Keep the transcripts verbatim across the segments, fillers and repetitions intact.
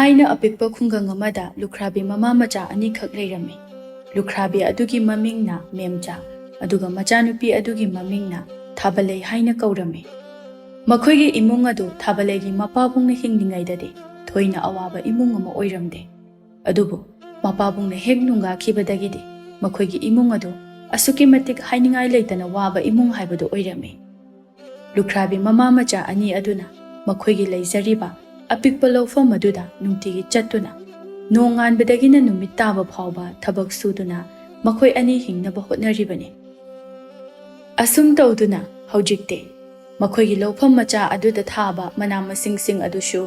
ꯊꯥꯏꯅ ꯑꯄꯤꯛꯄ ꯈꯨꯡꯒꯪ ꯑꯃꯗ ꯂꯨꯈ꯭ꯔꯥꯕꯤ ꯃꯃꯥ ꯃꯆꯥ ꯑꯅꯤꯈꯛ ꯂꯩꯔꯝꯃꯤ꯫ ꯂꯨꯈ꯭ꯔꯥꯕꯤ ꯑꯗꯨꯒꯤ ꯃꯃꯤꯡꯅ ꯃꯦꯝꯆꯥ, ꯑꯗꯨꯒ ꯃꯆꯥꯅꯨꯄꯤ ꯑꯗꯨꯒꯤ ꯃꯃꯤꯡꯅ ꯊꯥꯕꯂꯩ ꯍꯥꯏꯅ ꯀꯧꯔꯝꯃꯤ꯫ ꯃꯈꯣꯏꯒꯤ ꯏꯃꯨꯡ ꯑꯗꯨ ꯊꯥꯕꯂꯩꯒꯤ ꯃꯄꯥꯕꯨꯡꯅ ꯍꯤꯡꯂꯤꯉꯩꯗꯗꯤ ꯊꯣꯏꯅ ꯑꯋꯥꯕ ꯏꯃꯨꯡ ꯑꯃ ꯑꯣꯏꯔꯝꯗꯦ꯫ ꯑꯗꯨꯕꯨ ꯃꯄꯥꯕꯨꯡꯅ ꯍꯦꯛ ꯅꯨꯡꯒꯥꯈꯤꯕꯗꯒꯤꯗꯤ ꯃꯈꯣꯏꯒꯤ ꯏꯃꯨꯡ ꯑꯗꯨ ꯑꯁꯨꯛꯀꯤ ꯃꯇꯤꯛ ꯍꯥꯏꯅꯤꯡꯉꯥꯏ ꯂꯩꯇꯅ ꯋꯥꯕ ꯏꯃꯨꯡ ꯍꯥꯏꯕꯗꯨ ꯑꯣꯏꯔꯝꯃꯤ꯫ ꯂꯨꯈ꯭ꯔꯥꯕꯤ ꯃꯃꯥ ꯃꯆꯥ ꯑꯅꯤ ꯑꯗꯨꯅ ꯃꯈꯣꯏꯒꯤ ꯂꯩꯖꯔꯤꯕ ꯑꯄꯤꯛꯄ ꯂꯧꯐꯝ ꯑꯗꯨꯗ ꯅꯨꯡꯇꯤꯒꯤ ꯆꯠꯇꯨꯅ, ꯅꯣꯡꯉꯥꯟꯕꯗꯒꯤꯅ ꯅꯨꯃꯤꯠ ꯇꯥꯕ ꯐꯥꯎꯕ ꯊꯕꯛ ꯁꯨꯗꯨꯅ ꯃꯈꯣꯏ ꯑꯅꯤ ꯍꯤꯡꯅꯕ ꯍꯣꯠꯅꯔꯤꯕꯅꯤ꯫ ꯑꯁꯨꯝ ꯇꯧꯗꯨꯅ ꯍꯧꯖꯤꯛꯇꯤ ꯃꯈꯣꯏꯒꯤ ꯂꯧꯐꯝ ꯃꯆꯥ ꯑꯗꯨꯗ ꯊꯥꯕ ꯃꯅꯥ ꯃꯁꯤꯡꯁꯤꯡ ꯑꯗꯨꯁꯨ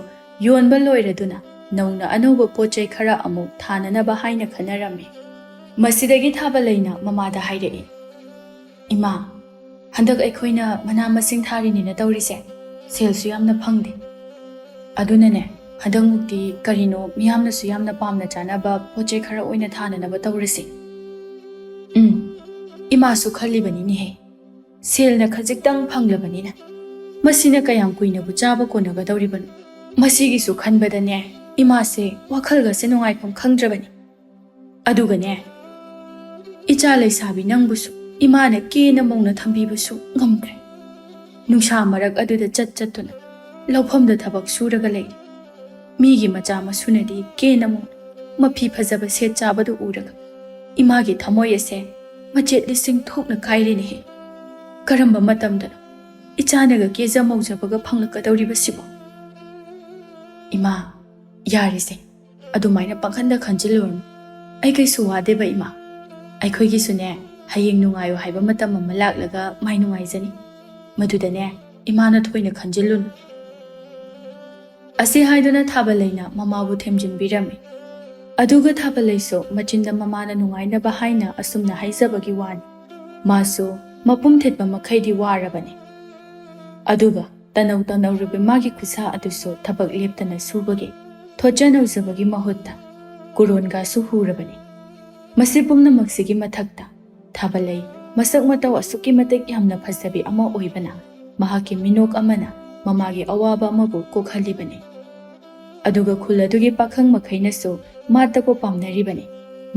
ꯌꯣꯟꯕ ꯂꯣꯏꯔꯗꯨꯅ ꯅꯧꯅ ꯑꯅꯧꯕ ꯄꯣꯠ ꯆꯩ ꯈꯔ ꯑꯃꯨꯛ ꯊꯥꯅꯅꯕ ꯍꯥꯏꯅ ꯈꯟꯅꯔꯝꯃꯤ꯫ ꯃꯁꯤꯗꯒꯤ ꯊꯥꯕꯂꯩꯅ ꯃꯃꯥꯗ ꯍꯥꯏꯔꯛꯏ, "ꯏꯃꯥ, ꯍꯟꯗꯛ ꯑꯩꯈꯣꯏꯅ ꯃꯅꯥ ꯃꯁꯤꯡ ꯊꯥꯔꯤꯅꯦꯅ ꯇꯧꯔꯤꯁꯦ, ꯁꯦꯜꯁꯨ ꯌꯥꯝꯅ ꯐꯪꯗꯦ꯫ ꯑꯗꯨꯅꯅꯦ, ꯍꯟꯗꯛꯃꯨꯛꯇꯤ ꯀꯔꯤꯅꯣ ꯃꯤꯌꯥꯝꯅꯁꯨ ꯌꯥꯝꯅ ꯄꯥꯝꯅ ꯆꯥꯅꯕ ꯄꯣꯠ ꯆꯩ ꯈꯔ ꯑꯣꯏꯅ ꯊꯥꯅꯅꯕ ꯇꯧꯔꯁꯤ꯫" ꯎꯝ, ꯏꯃꯥꯁꯨ ꯈꯜꯂꯤꯕꯅꯤꯅꯦꯍꯦ꯫ ꯁꯦꯜꯅ ꯈꯖꯤꯛꯇꯪ ꯐꯪꯂꯕꯅꯤꯅ ꯃꯁꯤꯅ ꯀꯌꯥꯝ ꯀꯨꯏꯅꯕꯨ ꯆꯥꯕ ꯀꯣꯟꯅꯒꯗꯧꯔꯤꯕꯅꯣ? ꯃꯁꯤꯒꯤꯁꯨ ꯈꯟꯕꯗꯅꯦ, ꯏꯃꯥꯁꯦ ꯋꯥꯈꯜꯒꯁꯦ ꯅꯨꯡꯉꯥꯏꯐꯝ ꯈꯪꯗ꯭ꯔꯕꯅꯤ꯫ ꯑꯗꯨꯒꯅꯦ, ꯏꯆꯥ ꯂꯩꯁꯥꯕꯤ ꯅꯪꯕꯨꯁꯨ ꯏꯃꯥꯅ ꯀꯦꯅ ꯃꯧꯅ ꯊꯝꯕꯤꯕꯁꯨ ꯉꯝꯈ꯭ꯔꯦ꯫ ꯅꯨꯡꯁꯥ ꯃꯔꯛ ꯑꯗꯨꯗ ꯆꯠ ꯆꯠꯇꯨꯅ ꯂꯧꯐꯝꯗ ꯊꯕꯛ ꯁꯨꯔꯒ ꯂꯩꯔꯤ꯫ ꯃꯤꯒꯤ ꯃꯆꯥ ꯃꯁꯨꯅꯗꯤ ꯀꯦꯅ ꯃꯧꯅ ꯃꯐꯤ ꯐꯖꯕ ꯁꯦꯠ ꯆꯥꯕꯗꯨ ꯎꯔꯒ ꯏꯃꯥꯒꯤ ꯊꯃꯣꯏ ꯑꯁꯦ ꯃꯆꯦꯠ ꯂꯤꯁꯤꯡ ꯊꯣꯛꯅ ꯀꯥꯏꯔꯦꯅꯦꯍꯦ꯫ ꯀꯔꯝꯕ ꯃꯇꯝꯗꯅꯣ ꯏꯆꯥꯅꯒ ꯀꯦꯖ ꯃꯧꯖꯕꯒ ꯐꯪꯂꯛꯀꯗꯧꯔꯤꯕꯁꯤꯕꯣ? ꯏꯃꯥ, ꯌꯥꯔꯤꯁꯦ, ꯑꯗꯨꯃꯥꯏꯅ ꯄꯪꯈꯟꯗ ꯈꯟꯖꯤꯜꯂꯨꯔꯅꯨ꯫ ꯑꯩ ꯀꯩꯁꯨ ꯋꯥꯗꯦꯕ, ꯏꯃꯥ꯫ ꯑꯩꯈꯣꯏꯒꯤꯁꯨꯅꯦ, ꯍꯌꯦꯡ ꯅꯨꯡꯉꯥꯏꯌꯨ ꯍꯥꯏꯕ ꯃꯇꯝ ꯑꯃ ꯂꯥꯛꯂꯒ ꯃꯥꯏ ꯅꯨꯡꯉꯥꯏꯖꯅꯤ꯫ ꯃꯗꯨꯗꯅꯦ, ꯏꯃꯥꯅ ꯊꯣꯏꯅ ꯈꯟꯖꯤꯜꯂꯨꯅꯨ꯫ ꯑꯁꯤ ꯍꯥꯏꯗꯨꯅ ꯊꯥꯕꯂꯩꯅ ꯃꯃꯥꯕꯨ ꯊꯦꯝꯖꯤꯟꯕꯤꯔꯝꯃꯤ꯫ ꯑꯗꯨꯒ ꯊꯥꯕꯂꯩꯁꯨ ꯃꯆꯤꯟꯗ ꯃꯃꯥꯅ ꯅꯨꯡꯉꯥꯏꯅꯕ ꯍꯥꯏꯅ ꯑꯁꯨꯝꯅ ꯍꯥꯏꯖꯕꯒꯤ ꯋꯥꯅꯤ, ꯃꯥꯁꯨ ꯃꯄꯨꯝ ꯊꯤꯠꯄ ꯃꯈꯩꯗꯤ ꯋꯥꯔꯕꯅꯤ꯫ ꯑꯗꯨꯒ ꯇꯅꯧ ꯇꯅꯧꯔꯕꯤ ꯃꯥꯒꯤ ꯈꯨꯠꯁꯥ ꯑꯗꯨꯁꯨ ꯊꯕꯛ ꯂꯦꯞꯇꯅ ꯁꯨꯕꯒꯤ ꯊꯣꯠꯆ ꯅꯧꯖꯕꯒꯤ ꯃꯍꯨꯠꯇ ꯀꯨꯔꯣꯟꯒꯁꯨ ꯍꯨꯔꯕꯅꯤ꯫ ꯃꯁꯤ ꯄꯨꯝꯅꯃꯛꯁꯤꯒꯤ ꯃꯊꯛꯇ ꯊꯥꯕꯂꯩ ꯃꯁꯛ ꯃꯇꯧ ꯑꯁꯨꯛꯀꯤ ꯃꯇꯤꯛ ꯌꯥꯝꯅ ꯐꯖꯕꯤ ꯑꯃ ꯑꯣꯏꯕꯅ ꯃꯍꯥꯛꯀꯤ ꯃꯤꯅꯣꯛ ꯑꯃꯅ ꯃꯃꯥꯒꯤ ꯑꯋꯥꯕ ꯑꯃꯕꯨ ꯀꯣꯛꯍꯜꯂꯤꯕꯅꯤ꯫ ꯑꯗꯨꯒ ꯈꯨꯜ ꯑꯗꯨꯒꯤ ꯄꯥꯈꯪ ꯃꯈꯩꯅꯁꯨ ꯃꯥꯇꯕꯨ ꯄꯥꯝꯅꯔꯤꯕꯅꯤ,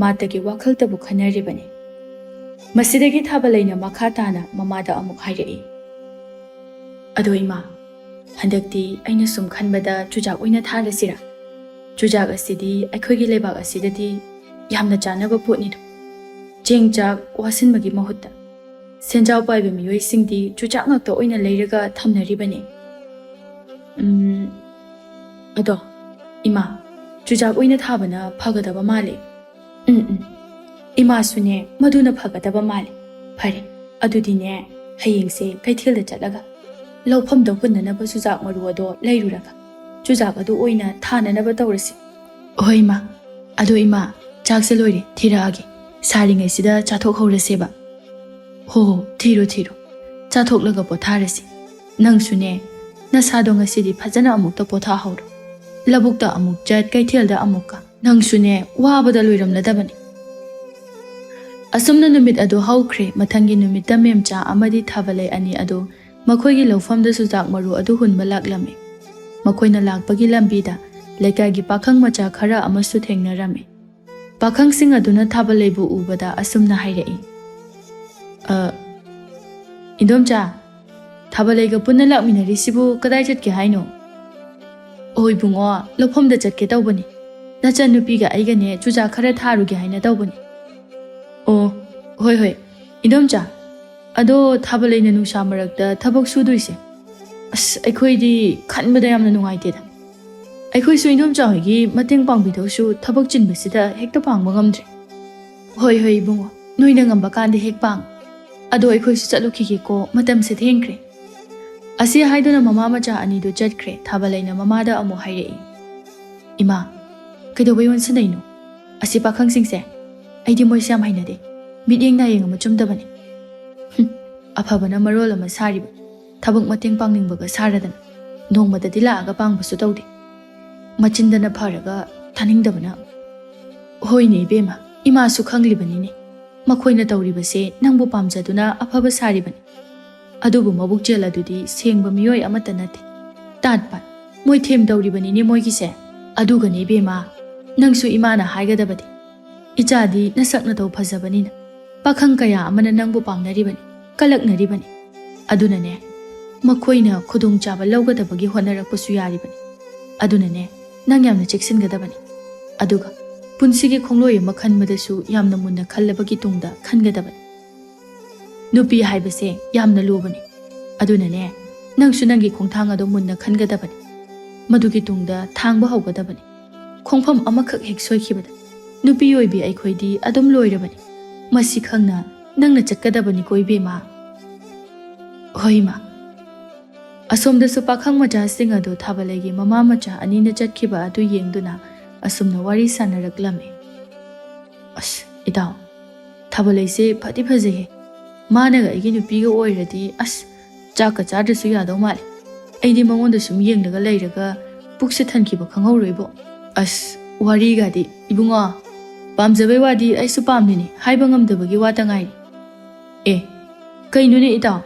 ꯃꯥꯇꯒꯤ ꯋꯥꯈꯜꯇꯕꯨ ꯈꯟꯅꯔꯤꯕꯅꯤ꯫ ꯃꯁꯤꯗꯒꯤ ꯊꯥꯕꯂꯩꯅ ꯃꯈꯥ ꯇꯥꯅ ꯃꯃꯥꯗ ꯑꯃꯨꯛ ꯍꯥꯏꯔꯛꯏ, "ꯑꯗꯣ ꯏꯃꯥ, ꯍꯟꯗꯛꯇꯤ ꯑꯩꯅ ꯁꯨꯝ ꯈꯟꯕꯗ ꯆꯨꯖꯥꯛ ꯑꯣꯏꯅ ꯊꯥꯔꯁꯤꯔꯥ? ꯆꯨꯖꯥꯛ ꯑꯁꯤꯗꯤ ꯑꯩꯈꯣꯏꯒꯤ ꯂꯩꯕꯥꯛ ꯑꯁꯤꯗꯗꯤ ꯌꯥꯝꯅ ꯆꯥꯅꯕ ꯄꯣꯠꯅꯤꯗꯣ꯫ ꯆꯦꯡ ꯆꯥꯛ ꯋꯥꯁꯤꯟꯕꯒꯤ ꯃꯍꯨꯠꯇ ꯁꯦꯟꯖꯥꯎ ꯄꯥꯏꯕ ꯃꯤꯑꯣꯏꯁꯤꯡꯗꯤ ꯆꯨꯖꯥꯛ ꯉꯥꯛꯇ ꯑꯣꯏꯅ ꯂꯩꯔꯒ ꯊꯝꯅꯔꯤꯕꯅꯤ꯫ ꯎꯝ, ꯑꯗꯣ ꯏꯃꯥ, ꯆꯨꯖꯥꯛ ꯑꯣꯏꯅ ꯊꯥꯕꯅ ꯐꯒꯗꯕ ꯃꯥꯜꯂꯦ꯫ ꯎꯝ, ꯎꯝ, ꯏꯃꯥꯁꯨꯅꯦ ꯃꯗꯨꯅ ꯐꯒꯗꯕ ꯃꯥꯜꯂꯦ꯫ ꯐꯔꯦ, ꯑꯗꯨꯗꯤꯅꯦ ꯍꯌꯦꯡꯁꯦ ꯀꯩꯊꯦꯜꯗ ꯆꯠꯂꯒ ꯂꯧꯐꯝꯗ ꯍꯨꯟꯅꯅꯕ ꯆꯨꯖꯥꯛ ꯃꯔꯨ ꯑꯗꯣ ꯂꯩꯔꯨꯔꯒ ꯆꯨꯖꯥꯛ ꯑꯗꯨ ꯑꯣꯏꯅ ꯊꯥꯅꯅꯕ ꯇꯧꯔꯁꯤ꯫ ꯍꯣꯏ ꯏꯃꯥ, ꯑꯗꯣ ꯏꯃꯥ, ꯆꯥꯛꯁꯦ ꯂꯣꯏꯔꯦ, ꯊꯤꯔꯛꯑꯒꯦ꯫ ꯁꯥꯔꯤꯉꯩꯁꯤꯗ ꯆꯥꯊꯣꯛꯍꯧꯔꯁꯦꯕ꯫ ꯍꯣ ꯍꯣ, ꯊꯤꯔꯣ ꯊꯤꯔꯣ, ꯆꯥꯊꯣꯛꯂꯒ ꯄꯣꯊꯥꯔꯁꯤ꯫ ꯅꯪꯁꯨꯅꯦ ꯅꯁꯥꯗꯣ ꯉꯁꯤꯗꯤ ꯐꯖꯅ ꯑꯃꯨꯛꯇ ꯄꯣꯊꯥꯍꯧꯔꯣ꯫ ꯂꯧꯕꯨꯛꯇ ꯑꯃꯨꯛ ꯆꯠ, ꯀꯩꯊꯦꯜꯗ ꯑꯃꯨꯛ ꯀꯥ, ꯅꯪꯁꯨꯅꯦ ꯋꯥꯕꯗ ꯂꯣꯏꯔꯝꯂꯗꯕꯅꯤ꯫ ꯑꯁꯨꯝꯅ ꯅꯨꯃꯤꯠ ꯑꯗꯨ ꯍꯧꯈ꯭ꯔꯦ꯫ ꯃꯊꯪꯒꯤ ꯅꯨꯃꯤꯠꯇ ꯃꯦꯝꯆꯥ ꯑꯃꯗꯤ ꯊꯥꯕꯂꯩ ꯑꯅꯤ ꯑꯗꯨ ꯃꯈꯣꯏꯒꯤ ꯂꯧꯐꯝꯗ ꯆꯨꯖꯥꯛ ꯃꯔꯨ ꯑꯗꯨ ꯍꯨꯟꯕ ꯂꯥꯛꯂꯝꯃꯤ꯫ ꯃꯈꯣꯏꯅ ꯂꯥꯛꯄꯒꯤ ꯂꯝꯕꯤꯗ ꯂꯩꯀꯥꯏꯒꯤ ꯄꯥꯈꯪ ꯃꯆꯥ ꯈꯔ ꯑꯃꯁꯨ ꯊꯦꯡꯅꯔꯝꯃꯤ꯫ ꯄꯥꯈꯪꯁꯤꯡ ꯑꯗꯨꯅ ꯊꯥꯕꯂꯩꯕꯨ ꯎꯕꯗ ꯑꯁꯨꯝꯅ ꯍꯥꯏꯔꯛꯏ, "ꯑ, ꯏꯟꯗꯣꯝꯆꯥ, ꯊꯥꯕꯂꯩꯒ ꯄꯨꯟꯅ ꯂꯥꯛꯃꯤꯟꯅꯔꯤꯁꯤꯕꯨ ꯀꯗꯥꯏ ꯆꯠꯀꯦ ꯍꯥꯏꯅꯣ?" "ꯑꯣ ꯏꯕꯨꯡꯉꯣ, ꯂꯧꯐꯝꯗ ꯆꯠꯀꯦ ꯇꯧꯕꯅꯤ꯫ ꯅꯆꯟꯅꯨꯄꯤꯒ ꯑꯩꯒꯅꯦ ꯆꯨꯖꯥꯛ ꯈꯔ ꯊꯥꯔꯨꯒꯦ ꯍꯥꯏꯅ ꯇꯧꯕꯅꯤ꯫" "ꯑꯣ, ꯍꯣꯏ ꯍꯣꯏ, ꯏꯟꯗꯣꯝꯆꯥ, ꯑꯗꯣ ꯊꯥꯕꯂꯩꯅ ꯅꯨꯡꯁꯥ ꯃꯔꯛꯇ ꯊꯕꯛ ꯁꯨꯗꯣꯏꯁꯦ, ꯑꯁ, ꯑꯩꯈꯣꯏꯗꯤ ꯈꯟꯕꯗ ꯌꯥꯝꯅ ꯅꯨꯡꯉꯥꯏꯇꯦꯗ꯫ ꯑꯩꯈꯣꯏꯁꯨ ꯏꯟꯗꯣꯝꯆꯥ ꯍꯣꯏꯒꯤ ꯃꯇꯦꯡ ꯄꯥꯡꯕꯤꯗꯧꯁꯨ ꯊꯕꯛ ꯆꯤꯟꯕꯁꯤꯗ ꯍꯦꯛꯇ ꯄꯥꯡꯕ ꯉꯝꯗ꯭ꯔꯦ꯫" "ꯍꯣꯏ ꯍꯣꯏ ꯏꯕꯨꯡꯉꯣ, ꯅꯣꯏꯅ ꯉꯝꯕ ꯀꯥꯟꯗ ꯍꯦꯛ ꯄꯥꯡ꯫ ꯑꯗꯣ ꯑꯩꯈꯣꯏꯁꯨ ꯆꯠꯂꯨꯈꯤꯒꯦꯀꯣ, ꯃꯇꯝꯁꯦ ꯊꯦꯡꯈ꯭ꯔꯦ꯫" ꯑꯁꯤ ꯍꯥꯏꯗꯨꯅ ꯃꯃꯥ ꯃꯆꯥ ꯑꯅꯤꯗꯨ ꯆꯠꯈ꯭ꯔꯦ꯫ ꯊꯥꯕꯂꯩꯅ ꯃꯃꯥꯗ ꯑꯃꯨꯛ ꯍꯥꯏꯔꯛꯏ, "ꯏꯃꯥ, ꯀꯩꯗꯧꯕꯩ ꯑꯣꯟꯁꯤꯟꯅꯩꯅꯣ? ꯑꯁꯤ ꯄꯥꯈꯪꯁꯤꯡꯁꯦ, ꯑꯩꯗꯤ ꯃꯣꯏꯁꯦ ꯌꯥꯝ ꯍꯩꯅꯗꯦ꯫ ꯃꯤꯠꯌꯦꯡ ꯅꯥꯌꯦꯡ ꯑꯃ ꯆꯨꯝꯗꯕꯅꯤ꯫ ꯍꯨꯝ, ꯑꯐꯕꯅ ꯃꯔꯣꯜ ꯑꯃ ꯁꯥꯔꯤꯕ, ꯊꯕꯛ ꯃꯇꯦꯡ ꯄꯥꯡꯅꯤꯡꯕꯒ ꯁꯥꯔꯗꯅ ꯅꯣꯡꯃꯗꯗꯤ ꯂꯥꯛꯑꯒ ꯄꯥꯡꯕꯁꯨ ꯇꯧꯗꯦ꯫ ꯃꯆꯤꯟꯗꯅ ꯐꯔꯒ ꯇꯥꯅꯤꯡꯗꯕꯅ꯫" "ꯍꯣꯏꯅꯦ ꯏꯕꯦꯝꯃ, ꯏꯃꯥꯁꯨ ꯈꯪꯂꯤꯕꯅꯤꯅꯦ꯫ ꯃꯈꯣꯏꯅ ꯇꯧꯔꯤꯕꯁꯦ ꯅꯪꯕꯨ ꯄꯥꯝꯖꯗꯨꯅ ꯑꯐꯕ ꯁꯥꯔꯤꯕꯅꯤ꯫ ꯑꯗꯨꯕꯨ ꯃꯕꯨꯛꯆꯦꯜ ꯑꯗꯨꯗꯤ ꯁꯦꯡꯕ ꯃꯤꯑꯣꯏ ꯑꯃꯠꯇ ꯅꯠꯇꯦ꯫ ꯇꯥꯠ ꯄꯥꯠ꯫ ꯃꯣꯏꯊꯦꯝ ꯇꯧꯔꯤꯕꯅꯤꯅꯦ ꯃꯣꯏꯒꯤꯁꯦ꯫ ꯑꯗꯨꯒꯅꯦ ꯏꯕꯦꯝꯃ, ꯅꯪꯁꯨ ꯏꯃꯥꯅ ꯍꯥꯏꯒꯗꯕꯗꯤ, ꯏꯆꯥꯗꯤ ꯅꯁꯛ ꯅꯇꯧ ꯐꯖꯕꯅꯤꯅ ꯄꯥꯈꯪ ꯀꯌꯥ ꯑꯃꯅ ꯅꯪꯕꯨ ꯄꯥꯝꯅꯔꯤꯕꯅꯤ, ꯀꯜꯂꯛꯅꯔꯤꯕꯅꯤ꯫ ꯑꯗꯨꯅꯅꯦ, ꯃꯈꯣꯏꯅ ꯈꯨꯗꯣꯡꯆꯥꯕ ꯂꯧꯒꯗꯕꯒꯤ ꯍꯣꯠꯅꯔꯛꯄꯁꯨ ꯌꯥꯔꯤꯕꯅꯤ꯫ ꯑꯗꯨꯅꯅꯦ, ꯅꯪ ꯌꯥꯝꯅ ꯆꯦꯛꯁꯤꯟꯒꯗꯕꯅꯤ꯫ ꯑꯗꯨꯒ ꯄꯨꯟꯁꯤꯒꯤ ꯈꯣꯡꯂꯣꯏ ꯑꯃ ꯈꯟꯕꯗꯁꯨ ꯌꯥꯝꯅ ꯃꯨꯟꯅ ꯈꯜꯂꯕꯒꯤ ꯇꯨꯡꯗ ꯈꯟꯒꯗꯕꯅꯤ꯫ ꯅꯨꯄꯤ ꯍꯥꯏꯕꯁꯦ ꯌꯥꯝꯅ ꯂꯨꯕꯅꯤ꯫ ꯑꯗꯨꯅꯅꯦ, ꯅꯪꯁꯨ ꯅꯪꯒꯤ ꯈꯣꯡꯊꯥꯡ ꯑꯗꯣ ꯃꯨꯟꯅ ꯈꯟꯒꯗꯕꯅꯤ꯫ ꯃꯗꯨꯒꯤ ꯇꯨꯡꯗ ꯊꯥꯡꯕ ꯍꯧꯒꯗꯕꯅꯤ꯫ ꯈꯣꯡꯐꯝ ꯑꯃꯈꯛ ꯍꯦꯛ ꯁꯣꯏꯈꯤꯕꯗ ꯅꯨꯄꯤ ꯑꯣꯏꯕꯤ ꯑꯩꯈꯣꯏꯗꯤ ꯑꯗꯨꯝ ꯂꯣꯏꯔꯕꯅꯤ꯫ ꯃꯁꯤ ꯈꯪꯅ ꯅꯪꯅ ꯆꯠꯀꯗꯕꯅꯤꯀꯣ ꯏꯕꯦꯝꯃ꯫ ꯍꯣꯏ ꯏꯃꯥ꯫ ꯑꯁꯣꯝꯗꯁꯨ ꯄꯥꯈꯪ ꯃꯆꯥꯁꯤꯡ ꯑꯗꯨ ꯊꯥꯕꯂꯩꯒꯤ ꯃꯃꯥ ꯃꯆꯥ ꯑꯅꯤꯅ ꯆꯠꯈꯤꯕ ꯑꯗꯨ ꯌꯦꯡꯗꯨꯅ ꯑꯁꯨꯝꯅ ꯋꯥꯔꯤ ꯁꯥꯟꯅꯔꯛꯂꯝꯃꯤ꯫ ꯑꯁ, ꯏꯇꯥꯎ, ꯊꯥꯕꯂꯩꯁꯦ ꯐꯗꯤ ꯐꯖꯩꯍꯦ꯫ ꯃꯥꯅꯒ ꯑꯩꯒꯤ ꯅꯨꯄꯤꯒ ꯑꯣꯏꯔꯗꯤ, ꯑꯁ, ꯆꯥꯛꯀ ꯆꯥꯗ꯭ꯔꯁꯨ ꯌꯥꯗꯧ ꯃꯥꯜꯂꯦ꯫ ꯑꯩꯗꯤ ꯃꯉꯣꯟꯗ ꯁꯨꯝ ꯌꯦꯡꯂꯒ ꯂꯩꯔꯒ ꯄꯨꯛꯁꯦ ꯊꯟꯈꯤꯕ ꯈꯪꯍꯧꯔꯣꯏꯕꯣ꯫ ꯑꯁ, ꯋꯥꯔꯤꯒꯗꯤ, ꯏꯕꯨꯡꯉꯣ, ꯄꯥꯝꯖꯕꯩ ꯋꯥꯗꯤ ꯑꯩꯁꯨ ꯄꯥꯝꯃꯤꯅꯤ, ꯍꯥꯏꯕ ꯉꯝꯗꯕꯒꯤ ꯋꯥꯇ ꯉꯥꯏꯔꯦ꯫ ꯑꯦ, ꯀꯩꯅꯣꯅꯦ ꯏꯇꯥꯎ?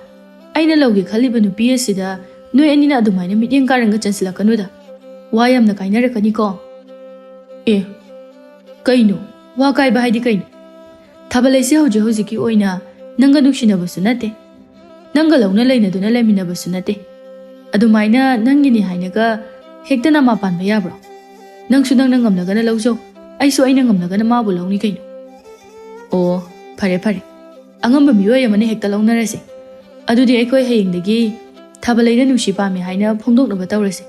ꯑꯩꯅ ꯂꯧꯒꯦ ꯈꯜꯂꯤꯕ ꯅꯨꯄꯤ ꯑꯁꯤꯗ ꯅꯣꯏ ꯑꯅꯤꯅ ꯑꯗꯨꯃꯥꯏꯅ ꯃꯤꯠꯌꯦꯡ ꯀꯥꯔꯟꯒ ꯆꯟꯁꯤꯜꯂꯛꯀꯅꯨꯗ꯫ ꯋꯥ ꯌꯥꯝꯅ ꯀꯥꯏꯅꯔꯛꯀꯅꯤꯀꯣ꯫ ꯑꯦ, ꯀꯩꯅꯣ? ꯋꯥ ꯀꯥꯏꯕ ꯍꯥꯏꯗꯤ ꯀꯩꯅꯣ? ꯊꯥꯕꯂꯩꯁꯦ ꯍꯧꯖꯤꯛ ꯍꯧꯖꯤꯛꯀꯤ ꯑꯣꯏꯅ ꯅꯪꯒ ꯅꯨꯡꯁꯤꯅꯕꯁꯨ ꯅꯠꯇꯦ, ꯅꯪꯒ ꯂꯧꯅ ꯂꯩꯅꯗꯨꯅ ꯂꯩꯃꯤꯟꯅꯕꯁꯨ ꯅꯠꯇꯦ꯫ ꯑꯗꯨꯃꯥꯏꯅ ꯅꯪꯒꯤꯅꯤ ꯍꯥꯏꯅꯒ ꯍꯦꯛꯇ ꯅꯃꯥ ꯄꯥꯟꯕ ꯌꯥꯕ꯭ꯔꯣ? ꯅꯪꯁꯨ ꯅꯪꯅ ꯉꯝꯂꯒꯅ ꯂꯧꯖꯧ, ꯑꯩꯁꯨ ꯑꯩꯅ ꯉꯝꯂꯒꯅ ꯃꯥꯕꯨ ꯂꯧꯅꯤ ꯀꯩꯅꯣ꯫ ꯑꯣ, ꯐꯔꯦ ꯐꯔꯦ, ꯑꯉꯝꯕ ꯃꯤꯑꯣꯏ ꯑꯃꯅ ꯍꯦꯛꯇ ꯂꯧꯅꯔꯁꯦ꯫ ꯑꯗꯨꯗꯤ ꯑꯩꯈꯣꯏ ꯍꯌꯦꯡꯗꯒꯤ ꯊꯥꯕꯂꯩꯅ ꯅꯨꯡꯁꯤ ꯄꯥꯝꯃꯤ ꯍꯥꯏꯅ ꯐꯣꯡꯗꯣꯛꯅꯕ ꯇꯧꯔꯁꯦ꯫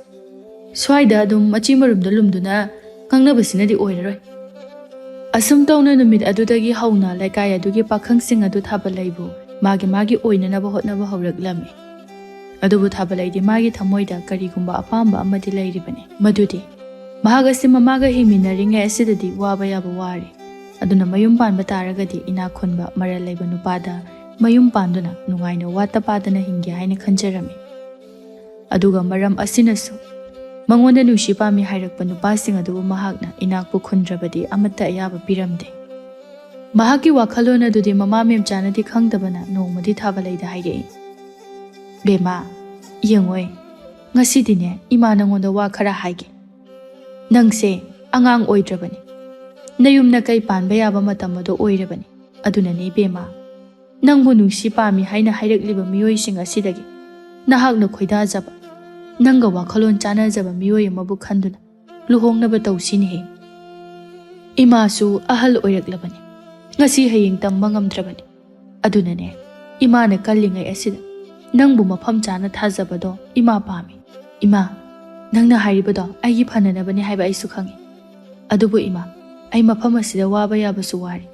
ꯁ꯭ꯋꯥꯏꯗ ꯑꯗꯨꯝ ꯃꯆꯤ ꯃꯔꯨꯝꯗ ꯂꯨꯝꯗꯨꯅ ꯉꯥꯡꯅꯕꯁꯤꯅꯗꯤ ꯑꯣꯏꯔꯔꯣꯏ꯫ ꯑꯁꯨꯝ ꯇꯧꯅ ꯅꯨꯃꯤꯠ ꯑꯗꯨꯗꯒꯤ ꯍꯧꯅ ꯂꯩꯀꯥꯏ ꯑꯗꯨꯒꯤ ꯄꯥꯈꯪꯁꯤꯡ ꯑꯗꯨ ꯊꯥꯕꯂꯩꯕꯨ ꯃꯥꯒꯤ ꯃꯥꯒꯤ ꯑꯣꯏꯅꯅꯕ ꯍꯣꯠꯅꯕ ꯍꯧꯔꯛꯂꯝꯃꯤ꯫ ꯑꯗꯨꯕꯨ ꯊꯥꯕꯂꯩꯗꯤ ꯃꯥꯒꯤ ꯊꯃꯣꯏꯗ ꯀꯔꯤꯒꯨꯝꯕ ꯑꯄꯥꯝꯕ ꯑꯃꯗꯤ ꯂꯩꯔꯤꯕꯅꯤ, ꯃꯗꯨꯗꯤ ꯃꯍꯥꯛ ꯑꯁꯤ ꯃꯃꯥꯒ ꯍꯤꯡꯃꯤꯟꯅꯔꯤꯉꯩ ꯑꯁꯤꯗꯗꯤ ꯋꯥꯕ ꯌꯥꯕ ꯋꯥꯔꯦ꯫ ꯑꯗꯨꯅ ꯃꯌꯨꯝ ꯄꯥꯟꯕ ꯇꯥꯔꯒꯗꯤ ꯏꯅꯥꯛ ꯈꯨꯟꯕ ꯃꯔꯜ ꯂꯩꯕ ꯅꯨꯄꯥꯗ ꯃꯌꯨꯝ ꯄꯥꯟꯗꯨꯅ ꯅꯨꯡꯉꯥꯏꯅ ꯋꯥꯠꯇ ꯄꯥꯗꯅ ꯍꯤꯡꯒꯦ ꯍꯥꯏꯅ ꯈꯟꯖꯔꯝꯃꯤ꯫ ꯑꯗꯨꯒ ꯃꯔꯝ ꯑꯁꯤꯅꯁꯨ ꯃꯉꯣꯟꯗ ꯅꯨꯡꯁꯤ ꯄꯥꯝꯃꯤ ꯍꯥꯏꯔꯛꯄ ꯅꯨꯄꯥꯁꯤꯡ ꯑꯗꯨꯕꯨ ꯃꯍꯥꯛꯅ ꯏꯅꯥꯛꯄꯨ ꯈꯨꯟꯗ꯭ꯔꯕꯗꯤ ꯑꯃꯠꯇ ꯑꯌꯥꯕ ꯄꯤꯔꯝꯗꯦ꯫ ꯃꯍꯥꯛꯀꯤ ꯋꯥꯈꯜꯂꯣꯟ ꯑꯗꯨꯗꯤ ꯃꯃꯥ ꯃꯦꯝꯆꯥꯅꯗꯤ ꯈꯪꯗꯕꯅ ꯅꯣꯡꯃꯗꯤ ꯊꯥꯕꯂꯩꯗ ꯍꯥꯏꯔꯛꯏ, "ꯕꯦꯝꯃ, ꯌꯦꯡꯉꯣꯏ, "ꯉꯁꯤꯗꯤꯅꯦ, ꯏꯃꯥ ꯅꯪꯉꯣꯟꯗ ꯋꯥ ꯈꯔ ꯍꯥꯏꯒꯦ꯫ ꯅꯪꯁꯦ ꯑꯉꯥꯡ ꯑꯣꯏꯗ꯭ꯔꯕꯅꯤ꯫ ꯅꯌꯨꯝ ꯅꯀꯩ ꯄꯥꯟꯕ ꯌꯥꯕ ꯃꯇꯝ ꯑꯗꯣ ꯑꯣꯏꯔꯕꯅꯤ꯫ ꯑꯗꯨꯅꯅꯦ ꯏꯕꯦꯝꯃ, ꯅꯪꯕꯨ ꯅꯨꯡꯁꯤ ꯄꯥꯝꯃꯤ ꯍꯥꯏꯅ ꯍꯥꯏꯔꯛꯂꯤꯕ ꯃꯤꯑꯣꯏꯁꯤꯡ ꯑꯁꯤꯗꯒꯤ ꯅꯍꯥꯛꯅ ꯈꯣꯏꯗꯥꯖꯕ, ꯅꯪꯒ ꯋꯥꯈꯜꯂꯣꯟ ꯆꯥꯟꯅꯖꯕ ꯃꯤꯑꯣꯏ ꯑꯃꯕꯨ ꯈꯟꯗꯨꯅ ꯂꯨꯍꯣꯡꯅꯕ ꯇꯧꯁꯤꯅꯦꯍꯦ꯫ ꯏꯃꯥꯁꯨ ꯑꯍꯜ ꯑꯣꯏꯔꯛꯂꯕꯅꯤ꯫ ꯉꯁꯤ ꯍꯌꯦꯡ ꯇꯝꯕ ꯉꯝꯗ꯭ꯔꯕꯅꯤ꯫ ꯑꯗꯨꯅꯅꯦ, ꯏꯃꯥꯅ ꯀꯜꯂꯤꯉꯩ ꯑꯁꯤꯗ ꯅꯪꯕꯨ ꯃꯐꯝ ꯆꯥꯅ ꯊꯥꯖꯕꯗꯣ ꯏꯃꯥ ꯄꯥꯝꯃꯤ꯫ ꯏꯃꯥ, ꯅꯪꯅ ꯍꯥꯏꯔꯤꯕꯗꯣ ꯑꯩꯒꯤ ꯐꯅꯅꯕꯅꯤ ꯍꯥꯏꯕ ꯑꯩꯁꯨ ꯈꯪꯉꯤ꯫ ꯑꯗꯨꯕꯨ ꯏꯃꯥ, ꯑꯩ ꯃꯐꯝ ꯑꯁꯤꯗ ꯋꯥꯕ ꯌꯥꯕꯁꯨ ꯋꯥꯔꯦ꯫